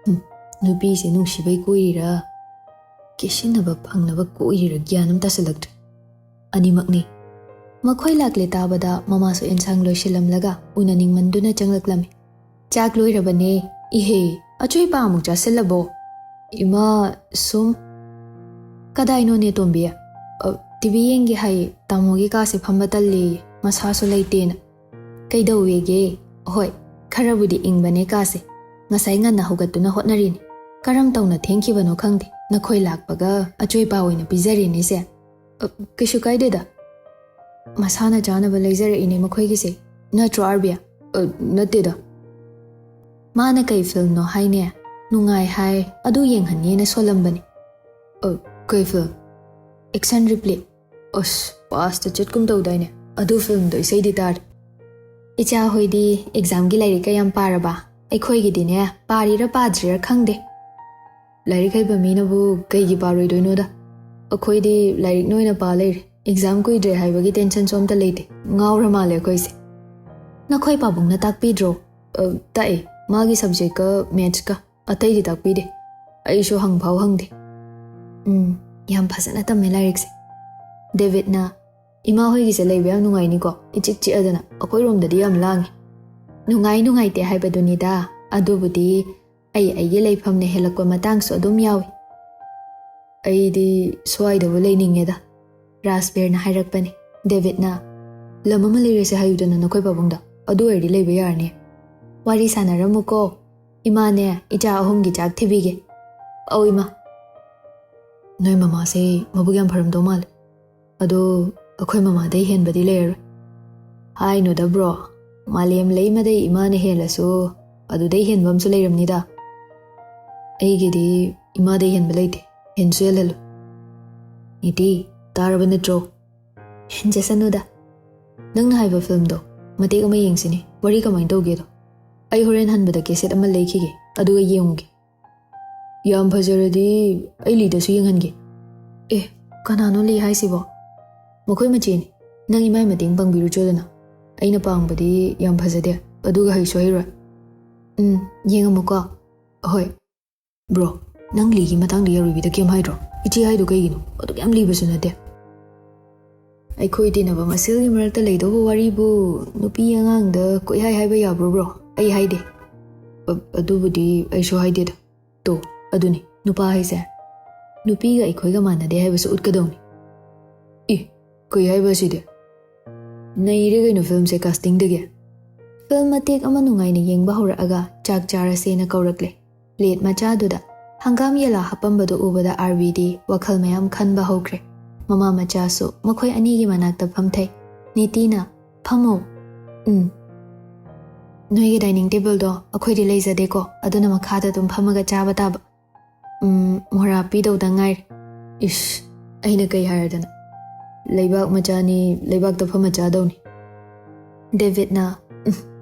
ꯍꯨꯝ, ꯅꯨꯄꯤꯁꯦ ꯅꯨꯡꯁꯤꯕꯩ ꯀꯣꯏꯔꯤꯔꯥ, ꯀꯦꯁꯤꯟꯅꯕ ꯐꯪꯅꯕ ꯀꯣꯏꯔꯤꯔꯥ ꯒ꯭ꯌꯥꯟ ꯑꯃ ꯇꯥꯁꯤꯜꯂꯛꯇ꯭ꯔꯦ꯫ ꯑꯅꯤꯃꯛꯅꯤ꯫ ꯃꯈꯣꯏ ꯂꯥꯛꯂꯦ ꯇꯥꯕꯗ ꯃꯃꯥꯁꯨ ꯑꯦꯟꯁꯥꯡ ꯂꯣꯏꯁꯤꯜꯂꯝꯂꯒ ꯎꯅꯅꯤꯡꯃꯟꯗꯨꯅ ꯆꯪꯂꯛꯂꯝꯃꯤ꯫ "ꯆꯥꯛ ꯂꯣꯏꯔꯕꯅꯦ꯫ ꯏꯍꯦ, ꯑꯆꯣꯏꯄ ꯑꯃꯨꯛ ꯆꯥꯁꯤꯜꯂꯕꯣ?" "ꯏꯃꯥ, ꯁꯨꯝ꯫" "ꯀꯗꯥꯏꯅꯣꯅꯦ ꯇꯣꯝꯕꯤ?" "ꯑ, ꯇꯤꯚꯤ ꯌꯦꯡꯒꯦ ꯍꯥꯏꯌꯦ꯫ ꯇꯥꯃꯣꯒꯤ ꯀꯥꯁꯦ ꯐꯝꯕ ꯇꯜꯂꯦꯌꯦ, ꯃꯁꯥꯁꯨ ꯂꯩꯇꯦꯅ꯫" "ꯀꯩꯗꯧꯋꯦꯒꯦ?" "ꯍꯣꯏ, ꯈꯔꯕꯨꯗꯤ ꯏꯪꯕꯅꯦ ꯀꯥꯁꯦ꯫ ꯉꯁꯥꯏ ꯉꯟꯅ ꯍꯧꯒꯠꯇꯨꯅ ꯍꯣꯠꯅꯔꯤꯅꯤ꯫ ꯀꯔꯝ ꯇꯧꯅ ꯊꯦꯡꯈꯤꯕꯅꯣ ꯈꯪꯗꯦ꯫ ꯅꯈꯣꯏ ꯂꯥꯛꯄꯒ ꯑꯆꯣꯏꯄ ꯑꯣꯏꯅ ꯄꯤꯖꯔꯦꯅꯦꯁꯦ꯫" "ꯑ, ꯀꯩꯁꯨ ꯀꯥꯏꯗꯦꯗ꯫ ꯃꯁꯥꯅ ꯆꯥꯅꯕ ꯂꯩꯖꯔꯛꯏꯅꯦ ꯃꯈꯣꯏꯒꯤꯁꯦ꯫ ꯅꯠꯇ꯭ꯔꯣ, ꯑꯥꯔꯕꯤꯌꯥ?" "ꯑ, ꯅꯠꯇꯦꯗ꯫ ꯃꯥꯅ ꯀꯩ ꯐꯤꯜꯝꯅꯣ ꯍꯥꯏꯅꯦ? ꯅꯨꯡꯉꯥꯏ ꯍꯥꯏ, ꯑꯗꯨ ꯌꯦꯡꯍꯟꯅꯤꯅ ꯁꯣꯜꯂꯝꯕꯅꯤ꯫" "ꯑ, ꯀꯩ ꯐꯤꯜꯝ?" "Action replay." "ꯑꯁ, ꯄꯥꯁꯇ ꯆꯠꯀꯨꯝ ꯇꯧꯗꯥꯏꯅꯦ꯫ ꯑꯗꯨ ꯐꯤꯜꯝꯗꯣ ꯏꯁꯩꯗꯤ ꯇꯥꯔꯦ꯫" "ꯏꯆꯥ ꯍꯣꯏꯗꯤ ꯑꯦꯛꯖꯥꯝꯒꯤ ꯂꯥꯏꯔꯤꯛꯀ ꯌꯥꯝ ꯄꯥꯔꯕ? ꯑꯩꯈꯣꯏꯒꯤꯗꯤꯅꯦ, ꯄꯥꯔꯤꯔ ꯄꯥꯗ꯭ꯔꯤꯔ ꯈꯪꯗꯦ꯫" "ꯂꯥꯏꯔꯤꯛ ꯍꯩꯕ ꯃꯤꯅꯕꯨ ꯀꯩꯒꯤ ꯄꯥꯔꯣꯏꯗꯣꯏꯅꯣꯗ? ꯑꯩꯈꯣꯏꯗꯤ ꯂꯥꯏꯔꯤꯛꯅ ꯑꯣꯏꯅ ꯄꯥ ꯂꯩꯔꯦ꯫ ꯑꯦꯛꯖꯥꯝ ꯀꯨꯏꯗ꯭ꯔꯦ ꯍꯥꯏꯕꯒꯤ ꯇꯦꯟꯁꯟꯁꯨ ꯑꯝꯇ ꯂꯩꯇꯦ꯫ ꯉꯥꯎꯔ ꯃꯥꯜꯂꯦ ꯑꯩꯈꯣꯏꯁꯦ꯫" "ꯅꯈꯣꯏ ꯄꯥꯕꯨꯡꯅ ꯇꯥꯛꯄꯤꯗ꯭ꯔꯣ?" "ꯑ, ꯇꯥꯛꯑꯦ꯫ ꯃꯥꯒꯤ ꯁꯕꯖꯦꯛꯀ ꯃꯦꯠꯁꯀ꯫ ꯑꯇꯩꯗꯤ ꯇꯥꯛꯄꯤꯗꯦ꯫ ꯑꯩꯁꯨ ꯍꯪꯐꯥꯎ ꯍꯪꯗꯦ꯫" "ꯎꯝ, ꯌꯥꯝ ꯐꯖꯅ ꯇꯝꯃꯦ ꯂꯥꯏꯔꯤꯛꯁꯦ꯫" ꯗꯦꯕꯤꯠꯅ, "ꯏꯃꯥ ꯍꯣꯏꯒꯤꯁꯦ ꯂꯩꯕ ꯌꯥꯝ ꯅꯨꯡꯉꯥꯏꯅꯤꯀꯣ, ꯏꯆꯤꯛ ꯆꯤꯛꯑꯗꯅ꯫ ꯑꯩꯈꯣꯏꯔꯣꯝꯗꯗꯤ ꯌꯥꯝ ꯂꯥꯡꯉꯤ꯫" "ꯅꯨꯡꯉꯥꯏ ꯅꯨꯡꯉꯥꯏꯇꯦ ꯍꯥꯏꯕꯗꯨꯅꯤꯗ꯫ ꯑꯗꯨꯕꯨꯗꯤ ꯑꯩ ꯑꯩꯒꯤ ꯂꯩꯐꯝꯅ ꯍꯦꯜꯂꯛꯄ ꯃꯇꯥꯡꯁꯨ ꯑꯗꯨꯝ ꯌꯥꯎꯏ꯫" "ꯑꯩꯗꯤ ꯁ꯭ꯋꯥꯏꯗꯕꯨ ꯂꯩꯅꯤꯡꯉꯦꯗ꯫" ꯔꯥꯖꯕꯤꯔꯅ ꯍꯥꯏꯔꯛꯄꯅꯤ꯫ ꯗꯦꯕꯤꯠꯅ, "ꯂꯝ ꯑꯃ ꯂꯩꯔꯁꯦ ꯍꯥꯏꯌꯨꯗꯅ ꯅꯈꯣꯏ ꯄꯥꯕꯨꯡꯗ, ꯑꯗꯨ ꯑꯣꯏꯔꯗꯤ ꯂꯩꯕ ꯌꯥꯔꯅꯤ꯫" "ꯋꯥꯔꯤ ꯁꯥꯟꯅꯔꯝꯃꯨꯀꯣ꯫ ꯏꯃꯥꯅꯦ, ꯏꯆꯥ ꯑꯍꯨꯝꯒꯤ ꯆꯥꯛ ꯊꯤꯕꯤꯒꯦ꯫" "ꯑꯧ, ꯏꯃꯥ꯫" "ꯅꯣꯏ ꯃꯃꯥꯁꯦ ꯃꯕꯨꯛ ꯌꯥꯝ ꯐꯔꯝꯗꯧ ꯃꯥꯜꯂꯦ꯫ ꯑꯗꯣ ꯑꯩꯈꯣꯏ ꯃꯃꯥꯗꯩ ꯍꯦꯟꯕꯗꯤ ꯂꯩꯔꯔꯣꯏ꯫" "ꯍꯥꯏꯅꯨꯗ ꯕ꯭ꯔꯣ, ꯃꯥꯂꯦꯝ ꯂꯩꯃꯗꯩ ꯏꯃꯥꯅ ꯍꯦꯜꯂꯁꯨ ꯑꯗꯨꯗꯩ ꯍꯦꯟꯕ ꯑꯃꯁꯨ ꯂꯩꯔꯝꯅꯤꯗ꯫" "ꯑꯩꯒꯤꯗꯤ ꯏꯃꯥꯗꯩ ꯍꯦꯟꯕ ꯂꯩꯇꯦ꯫ ꯍꯦꯟꯁꯨ ꯍꯦꯜꯍꯜꯂꯨ꯫ ꯅꯤꯇꯤ, ꯇꯥꯔꯕ ꯅꯠꯇ꯭ꯔꯣ? ꯍꯦꯟꯖꯁꯅꯨꯗ꯫ ꯅꯪꯅ ꯍꯥꯏꯕ ꯐꯤꯂꯝꯗꯣ ꯃꯇꯦꯛ ꯑꯃ ꯌꯦꯡꯁꯤꯅꯦ꯫ ꯋꯥꯔꯤ ꯀꯃꯥꯏꯅ ꯇꯧꯒꯦꯗꯣ? ꯑꯩ ꯍꯣꯔꯦꯟ ꯍꯟꯕꯗ ꯀꯦꯁꯦꯠ ꯑꯃ ꯂꯩꯈꯤꯒꯦ, ꯑꯗꯨꯒ ꯌꯦꯡꯉꯨꯒꯦ꯫ ꯌꯥꯝ ꯐꯖꯔꯗꯤ ꯑꯩ ꯂꯤꯗꯁꯨ ꯌꯦꯡꯍꯟꯒꯦ꯫ ꯑꯦ, ꯀꯅꯥꯅꯣ ꯂꯤ ꯍꯥꯏꯁꯤꯕꯣ? ꯃꯈꯣꯏ ꯃꯆꯦꯅꯤ꯫ ꯅꯪ ꯏꯃꯥꯏ ꯃꯇꯦꯡ ꯄꯥꯡꯕꯤꯔꯨꯆꯣꯗꯅ꯫ ꯑꯩꯅ ꯄꯥꯡꯕꯗꯤ ꯌꯥꯝ ꯐꯖꯗꯦ, ꯑꯗꯨꯒ ꯍꯩꯁꯨ ꯍꯩꯔꯣꯏ꯫ ꯎꯝ, ꯌꯦꯡꯉꯝꯃꯨꯀꯣ꯫ ꯍꯣꯏ꯫ ꯕ꯭ꯔꯣ, ꯅꯪ ꯂꯤꯒꯤ ꯃꯇꯥꯡꯗ ꯌꯥꯔꯨꯕꯤꯗ ꯀꯩꯝ ꯍꯥꯏꯗ꯭ꯔꯣ? ꯏꯆꯦ ꯍꯥꯏꯗꯣ ꯀꯩꯒꯤꯅꯣ? ꯑꯗꯨꯛ ꯌꯥꯝ ꯂꯤꯕꯁꯨ ꯅꯠꯇꯦ꯫ ꯑꯩꯈꯣꯏ ꯇꯤꯟꯅꯕ ꯃꯁꯦꯜꯒꯤ ꯃꯔꯛꯇ ꯂꯩꯗꯧꯕ ꯋꯥꯔꯤꯕꯨ ꯅꯨꯄꯤ ꯑꯉꯥꯡꯗ ꯀꯣꯏꯍꯥꯏ ꯍꯥꯏꯕ ꯌꯥꯕ꯭ꯔꯣ, ꯕ꯭ꯔꯣ? ꯑꯩ ꯍꯥꯏꯗꯦ꯫ ꯑ-, ꯑꯗꯨꯕꯨꯗꯤ ꯑꯩꯁꯨ ꯍꯥꯏꯗꯦꯗ꯫ ꯇꯣ, ꯑꯗꯨꯅꯤ, ꯅꯨꯄꯥ ꯍꯥꯏꯁꯦ ꯅꯨꯄꯤꯒ ꯑꯩꯈꯣꯏꯒ ꯃꯥꯟꯅꯗꯦ ꯍꯥꯏꯕꯁꯨ ꯎꯠꯀꯗꯧꯅꯤ꯫ ꯏ, ꯀꯩ ꯍꯥꯏꯕ ꯑꯁꯤꯗꯤ? ꯅꯩꯔꯦ ꯀꯩꯅꯣ ꯐꯤꯂꯝꯁꯦ ꯀꯥꯁꯇꯤꯡꯗꯒꯤ꯫ ꯐꯤꯂꯝ ꯃꯇꯦꯛ ꯑꯃ ꯅꯨꯡꯉꯥꯏꯅ ꯌꯦꯡꯕ ꯍꯧꯔꯛꯑꯒ ꯆꯥꯛ ꯆꯥꯔꯁꯦꯅ ꯀꯧꯔꯛꯂꯦ꯫ ꯄ꯭ꯂꯦꯠ ꯃꯆꯥꯗꯨꯗ ꯍꯪꯒꯥꯝ ꯌꯦꯂꯥ ꯍꯥꯞꯄꯝꯕꯗꯨ ꯎꯕꯗ ꯑꯥꯔꯕꯤꯗꯤ ꯋꯥꯈꯜ ꯃꯌꯥꯝ ꯈꯟꯕ ꯍꯧꯈ꯭ꯔꯦ꯫ ꯃꯃꯥ ꯃꯆꯥꯁꯨ ꯃꯈꯣꯏ ꯑꯅꯤꯒꯤ ꯃꯅꯥꯛꯇ ꯐꯝꯊꯩ꯫ ꯅꯤꯇꯤꯅ, "ꯐꯝꯃꯣ꯫ ꯎꯝ꯫ ꯅꯣꯏꯒꯤ ꯗꯥꯏꯅꯤꯡ ꯇꯦꯕꯜꯗꯣ ꯑꯩꯈꯣꯏꯗꯤ ꯂꯩꯖꯗꯦꯀꯣ, ꯑꯗꯨꯅ ꯃꯈꯥꯗ ꯑꯗꯨꯝ ꯐꯝꯃꯒ ꯆꯥꯕ ꯇꯥꯕ꯫ ꯎꯝ, ꯃꯣꯔꯥ ꯄꯤꯗꯧꯗ ꯉꯥꯏꯔꯦ꯫ ꯏꯁ, ꯑꯩꯅ ꯀꯩ ꯍꯥꯏꯔꯗꯅ? ꯂꯩꯕꯥꯛ ꯃꯆꯥꯅꯤ, ꯂꯩꯕꯥꯛꯇ ꯐꯝꯃ ꯆꯥꯗꯧꯅꯤ꯫" ꯗꯦꯕꯤꯠꯅ, "ꯎꯝ,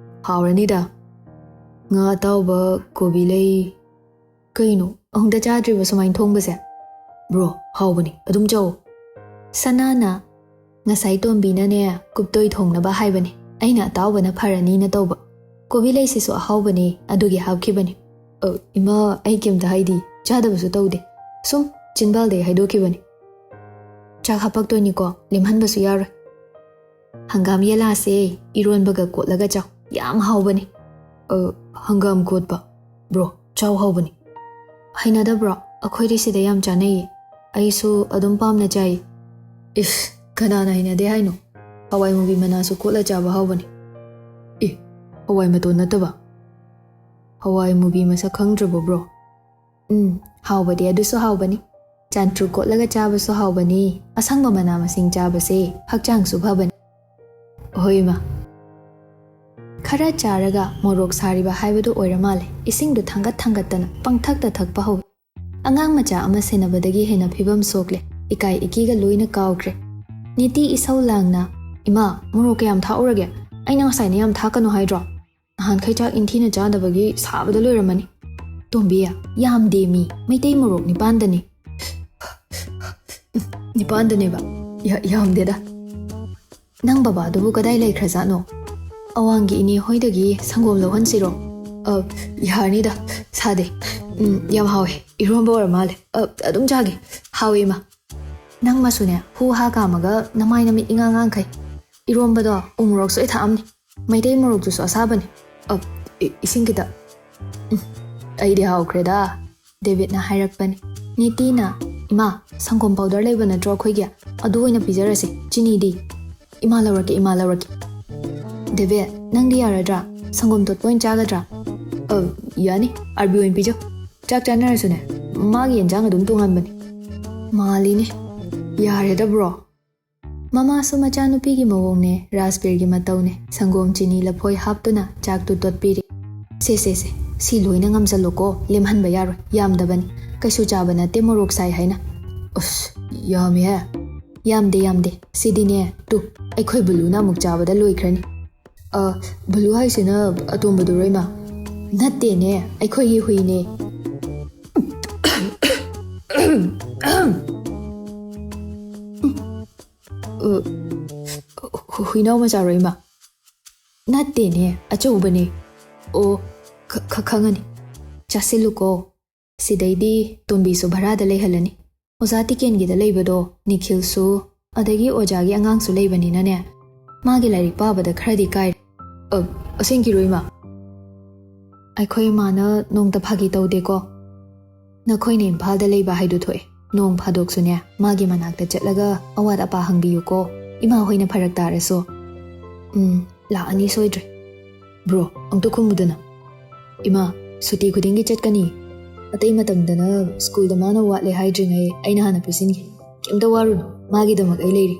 ꯍꯥꯎꯔꯅꯤꯗ꯫ ꯉꯥ ꯑꯇꯥꯎꯕ, ꯀꯣꯕꯤ ꯂꯩ꯫ ꯀꯩꯅꯣ, ꯑꯃꯨꯛꯇ ꯆꯥꯗ꯭ꯔꯤꯕ ꯁꯨꯃꯥꯏꯅ ꯊꯣꯡꯕꯁꯦ?" "ꯕ꯭ꯔꯣ, ꯍꯥꯎꯕꯅꯤ, ꯑꯗꯨꯝ ꯆꯥꯎ꯫" ꯁꯅꯥꯅ, "ꯉꯁꯥꯏ ꯇꯣꯝꯕꯤꯅꯅꯦ, ꯀꯨꯞꯇꯣꯏ ꯊꯣꯡꯅꯕ ꯍꯥꯏꯕꯅꯦ꯫ ꯑꯩꯅ ꯑꯇꯥꯎꯕꯅ ꯐꯔꯅꯤꯅ ꯇꯧꯕ꯫ ꯀꯣꯕꯤ ꯂꯩꯁꯤꯁꯨ ꯑꯍꯥꯎꯕꯅꯦ, ꯑꯗꯨꯒꯤ ꯍꯥꯞꯈꯤꯕꯅꯦ꯫" "ꯑ, ꯏꯃꯥ, ꯑꯩ ꯀꯩꯝꯇ ꯍꯥꯏꯗꯤ, ꯆꯥꯗꯕꯁꯨ ꯇꯧꯗꯦ꯫ ꯁꯨꯝ ꯆꯤꯟꯕꯥꯜꯗꯩ ꯍꯥꯏꯗꯣꯛꯈꯤꯕꯅꯤ꯫" "ꯆꯥꯛ ꯍꯥꯄꯛꯇꯣꯏꯅꯤꯀꯣ, ꯂꯦꯝꯍꯟꯕꯁꯨ ꯌꯥꯔꯣꯏ꯫" "ꯍꯪꯒꯥꯝ ꯌꯦꯂꯥꯁꯦ ꯏꯔꯣꯟꯕꯒ ꯀꯣꯠꯂꯒ ꯆꯥꯎ, ꯌꯥꯝ ꯍꯥꯎꯕꯅꯦ꯫" "ꯑ, ꯍꯪꯒꯥꯝ ꯀꯣꯠꯄ? ꯕ꯭ꯔꯣ, ꯆꯥꯎ ꯍꯥꯎꯕꯅꯤ꯫" "ꯍꯩꯅꯗꯕ꯭ꯔꯣ? ꯑꯩꯈꯣꯏꯗꯤ ꯁꯤꯗ ꯌꯥꯝ ꯆꯥꯅꯩꯌꯦ꯫ ꯑꯩꯁꯨ ꯑꯗꯨꯝ ꯄꯥꯝꯅ ꯆꯥꯏꯌꯦ꯫" "ꯏꯁ, ꯀꯅꯥꯅ ꯍꯩꯅꯗꯦ ꯍꯥꯏꯅꯣ? ꯍꯋꯥꯏ ꯃꯨꯕꯤ ꯃꯅꯥꯁꯨ ꯀꯣꯠꯂ ꯆꯥꯕ ꯍꯥꯎꯕꯅꯤ꯫" "ꯑꯦ, ꯍꯋꯥꯏ ꯃꯇꯣꯟ ꯅꯠꯇꯕ? ꯍꯋꯥꯏ ꯃꯨꯕꯤ ꯃꯁꯛ ꯈꯪꯗ꯭ꯔꯕꯣ, ꯕ꯭ꯔꯣ?" "ꯎꯝ, ꯍꯥꯎꯕꯗꯤ ꯑꯗꯨꯁꯨ ꯍꯥꯎꯕꯅꯤ꯫ ꯆꯥꯟꯇ꯭ꯔꯨ ꯀꯣꯠꯂꯒ ꯆꯥꯕꯁꯨ ꯍꯥꯎꯕꯅꯤ꯫ ꯑꯁꯪꯕ ꯃꯅꯥ ꯃꯁꯤꯡ ꯆꯥꯕꯁꯦ ꯍꯛꯆꯥꯡꯁꯨ ꯐꯕꯅꯤ꯫" "ꯍꯣꯏ, ꯏꯃꯥ꯫" ꯈꯔ ꯆꯥꯔꯒ ꯃꯣꯔꯣꯛ ꯁꯥꯔꯤꯕ ꯍꯥꯏꯕꯗꯨ ꯑꯣꯏꯔ ꯃꯥꯜꯂꯦ꯫ ꯏꯁꯤꯡꯗꯨ ꯊꯥꯡꯒꯠ ꯊꯥꯡꯒꯠꯇꯅ ꯄꯪꯊꯛꯇ ꯊꯛꯄ ꯍꯧꯏ꯫ ꯑꯉꯥꯡ ꯃꯆꯥ ꯑꯃ ꯁꯦꯟꯅꯕꯗꯒꯤ ꯍꯦꯟꯅ ꯐꯤꯕꯝ ꯁꯣꯛꯂꯦ꯫ ꯏꯀꯥꯏ ꯏꯀꯤꯒ ꯂꯣꯏꯅ ꯀꯥꯎꯈ꯭ꯔꯦ꯫ ꯅꯤꯇꯤ ꯏꯁꯧ ꯂꯥꯡꯅ, "ꯏꯃꯥ, ꯃꯣꯔꯣꯛ ꯀꯌꯥꯝ ꯊꯥꯛꯎꯔꯒꯦ? ꯑꯩꯅ ꯉꯁꯥꯏꯅ ꯌꯥꯝ ꯊꯥꯛꯀꯅꯨ ꯍꯥꯏꯗ꯭ꯔꯣ? ꯅꯍꯥꯟꯈꯩ ꯆꯥꯛ ꯏꯟꯊꯤꯅ ꯆꯥꯗꯕꯒꯤ ꯁꯥꯕꯗ ꯂꯣꯏꯔꯝꯃꯅꯤ꯫" "ꯇꯣꯝꯕꯤ, ꯌꯥꯝꯗꯦ ꯃꯤ, ꯃꯩꯇꯩ ꯃꯣꯔꯣꯛ ꯅꯤꯄꯥꯟꯗꯅꯤ꯫" "ꯅꯤꯄꯥꯟꯗꯅꯦꯕ? ꯌꯥ-, ꯌꯥꯝꯗꯦꯗ꯫" "ꯅꯪ ꯕꯕꯥꯗꯨꯕꯨ ꯀꯗꯥꯏ ꯂꯩꯈ꯭ꯔꯖꯥꯠꯅꯣ? ꯑꯋꯥꯡꯒꯤ ꯏꯅꯦ ꯍꯣꯏꯗꯒꯤ ꯁꯪꯒꯣꯝ ꯂꯧꯍꯟꯁꯤꯔꯣ?" "ꯑ, ꯌꯥꯔꯅꯤꯗ, ꯁꯥꯗꯦ꯫ ꯎꯝ, ꯌꯥꯝ ꯍꯥꯎꯋꯦ꯫ ꯏꯔꯣꯝꯕ ꯑꯣꯏꯔ ꯃꯥꯜꯂꯦ꯫ ꯑ, ꯑꯗꯨꯝ ꯆꯥꯒꯦ꯫ ꯍꯥꯎꯋꯦ, ꯏꯃꯥ꯫ ꯅꯪ ꯃꯁꯨꯅꯦ, ꯍꯨ ꯍꯥ ꯀꯥꯝꯃꯒ ꯅꯃꯥꯏ ꯅꯃꯤꯠ ꯏꯉꯥꯡ ꯉꯥꯡꯈꯩ꯫ ꯏꯔꯣꯝꯕꯗꯣ ꯎ ꯃꯣꯔꯣꯛ ꯁꯣꯏ ꯊꯥꯛꯑꯝꯅꯤ꯫ ꯃꯩꯇꯩ ꯃꯣꯔꯣꯛꯇꯨꯁꯨ ꯑꯁꯥꯕꯅꯤ꯫ ꯑ, ꯏ-, ꯏꯁꯤꯡ ꯈꯤꯇ꯫ ꯎꯝ, ꯑꯩꯗꯤ ꯍꯥꯎꯈ꯭ꯔꯦꯗ꯫" ꯗꯦꯕꯤꯠꯅ ꯍꯥꯏꯔꯛꯄꯅꯤ꯫ ꯅꯤꯇꯤꯅ, "ꯏꯃꯥ, ꯁꯪꯒꯣꯝ ꯄꯥꯎꯗꯔ ꯂꯩꯕ ꯅꯠꯇ꯭ꯔꯣ ꯑꯩꯈꯣꯏꯒꯤ? ꯑꯗꯨ ꯑꯣꯏꯅ ꯄꯤꯖꯔꯁꯦ, ꯆꯤꯅꯤꯗꯤ?" "ꯏꯃꯥ ꯂꯧꯔꯛꯀꯦ, ꯏꯃꯥ ꯂꯧꯔꯛꯀꯦ꯫" "ꯗꯦꯕꯤꯠ, ꯅꯪꯗꯤ ꯌꯥꯔꯗ꯭ꯔꯥ? ꯁꯪꯒꯣꯝ ꯇꯣꯠꯄ ꯑꯣꯏꯅ ꯆꯥꯒꯗ꯭ꯔꯥ?" "ꯑ, ꯌꯥꯅꯤ, ꯑꯥꯔꯕꯤ ꯑꯣꯏꯅ ꯄꯤꯖꯧ꯫ ꯆꯥꯛ ꯆꯥꯅꯔꯁꯨꯅꯦ, ꯃꯥꯒꯤ ꯌꯦꯟꯖꯥꯡ ꯑꯗꯨꯝ ꯇꯣꯉꯥꯟꯕꯅꯤ꯫" "ꯃꯥꯜꯂꯤꯅꯦ꯫ ꯌꯥꯔꯦꯗ, ꯕ꯭ꯔꯣ꯫" ꯃꯃꯥꯁꯨ ꯃꯆꯥꯅꯨꯄꯤꯒꯤ ꯃꯑꯣꯡꯅꯦ, ꯔꯥꯖꯕꯤꯔꯒꯤ ꯃꯇꯧꯅꯦ꯫ ꯁꯪꯒꯣꯝ, ꯆꯤꯅꯤ, ꯂꯐꯣꯏ ꯍꯥꯞꯇꯨꯅ ꯆꯥꯛꯇꯨ ꯇꯣꯠꯄꯤꯔꯦ꯫ "ꯁꯦ, ꯁꯦ, ꯁꯦ, ꯁꯤ ꯂꯣꯏꯅ ꯉꯝꯖꯜꯂꯣꯀꯣ, ꯂꯦꯝꯍꯟꯕ ꯌꯥꯔꯣꯏ, ꯌꯥꯝꯗꯕꯅꯤ꯫ ꯀꯩꯁꯨ ꯆꯥꯕ ꯅꯠꯇꯦ ꯃꯣꯔꯣꯛ ꯁꯥꯏ ꯍꯥꯏꯅ꯫" "ꯑꯁ, ꯌꯥꯝꯃꯤꯍꯦ꯫" "ꯌꯥꯝꯗꯦ, ꯌꯥꯝꯗꯦ, ꯁꯤꯗꯤꯅꯦ, ꯇꯨ, ꯑꯩꯈꯣꯏ ꯕꯨꯂꯨꯅ ꯑꯃꯨꯛ ꯆꯥꯕꯗ ꯂꯣꯏꯈ꯭ꯔꯅꯤ꯫" "ꯑ, ꯕꯨꯂꯨ ꯍꯥꯏꯁꯤꯅ ꯑꯇꯣꯝꯕꯗꯨꯔꯣ, ꯏꯃꯥ?" "ꯅꯠꯇꯦꯅꯦ, ꯑꯩꯈꯣꯏꯒꯤ ꯍꯨꯏꯅꯦ꯫" "ꯑ, ꯍꯨ-, ꯍꯨꯏꯅꯥꯎ ꯃꯆꯥꯔꯣ, ꯏꯃꯥ?" "ꯅꯠꯇꯦꯅꯦ, ꯑꯆꯧꯕꯅꯦ꯫" "ꯑꯣ, ꯈ-, ꯈ-, ꯈꯪꯉꯅꯤ꯫ ꯆꯥꯁꯤꯜꯂꯨꯀꯣ꯫ ꯁꯤꯗꯩꯗꯤ ꯇꯣꯝꯕꯤꯁꯨ ꯚꯔꯥꯗ ꯂꯩꯍꯜꯂꯅꯤ꯫ ꯑꯣꯖꯥ ꯇꯤꯀꯦꯟꯒꯤꯗ ꯂꯩꯕꯗꯣ ꯅꯤꯈꯤꯜꯁꯨ, ꯑꯗꯒꯤ ꯑꯣꯖꯥꯒꯤ ꯑꯉꯥꯡꯁꯨ ꯂꯩꯕꯅꯤꯅꯅꯦ, ꯃꯥꯒꯤ ꯂꯥꯏꯔꯤꯛ ꯄꯥꯕꯗ ꯈꯔꯗꯤ ꯀꯥꯏꯔꯦ꯫" "ꯑ, ꯑꯁꯦꯡꯀꯤꯔꯣ, ꯏꯃꯥ?" "ꯑꯩꯈꯣꯏ ꯏꯃꯥꯅ ꯅꯣꯡꯇ ꯐꯥꯒꯤ ꯇꯧꯗꯦꯀꯣ꯫ ꯅꯈꯣꯏꯅ ꯏꯝꯐꯥꯜꯗ ꯂꯩꯕ ꯍꯥꯏꯗꯨ ꯊꯣꯛꯑꯦ꯫ ꯅꯣꯡ ꯐꯥꯗꯣꯛꯁꯨꯅꯦ, ꯃꯥꯒꯤ ꯃꯅꯥꯛꯇ ꯆꯠꯂꯒ ꯑꯋꯥꯠ ꯑꯄꯥ ꯍꯪꯕꯤꯌꯨꯀꯣ, ꯏꯃꯥ ꯍꯣꯏꯅ ꯐꯔꯛ ꯇꯥꯔꯁꯨ꯫" "ꯎꯝ, ꯂꯥꯛꯑꯅꯤ ꯁꯣꯏꯗ꯭ꯔꯦ꯫" "ꯕ꯭ꯔꯣ, ꯑꯝꯇ ꯈꯨꯝꯃꯨꯗꯅ꯫" "ꯏꯃꯥ, ꯁꯨꯇꯤ ꯈꯨꯗꯤꯡꯒꯤ ꯆꯠꯀꯅꯤ꯫ ꯑꯇꯩ ꯃꯇꯝꯗꯅ ꯁ꯭ꯀꯨꯜꯗ ꯃꯥꯅ ꯋꯥꯠꯂꯦ ꯍꯥꯏꯗ꯭ꯔꯤꯉꯩ ꯑꯩꯅ ꯍꯥꯟꯅ ꯄꯤꯁꯤꯟꯒꯦ꯫ ꯀꯩꯝꯇ ꯋꯥꯔꯨꯅꯨ, ꯃꯥꯒꯤꯗꯃꯛ ꯑꯩ ꯂꯩꯔꯤ꯫"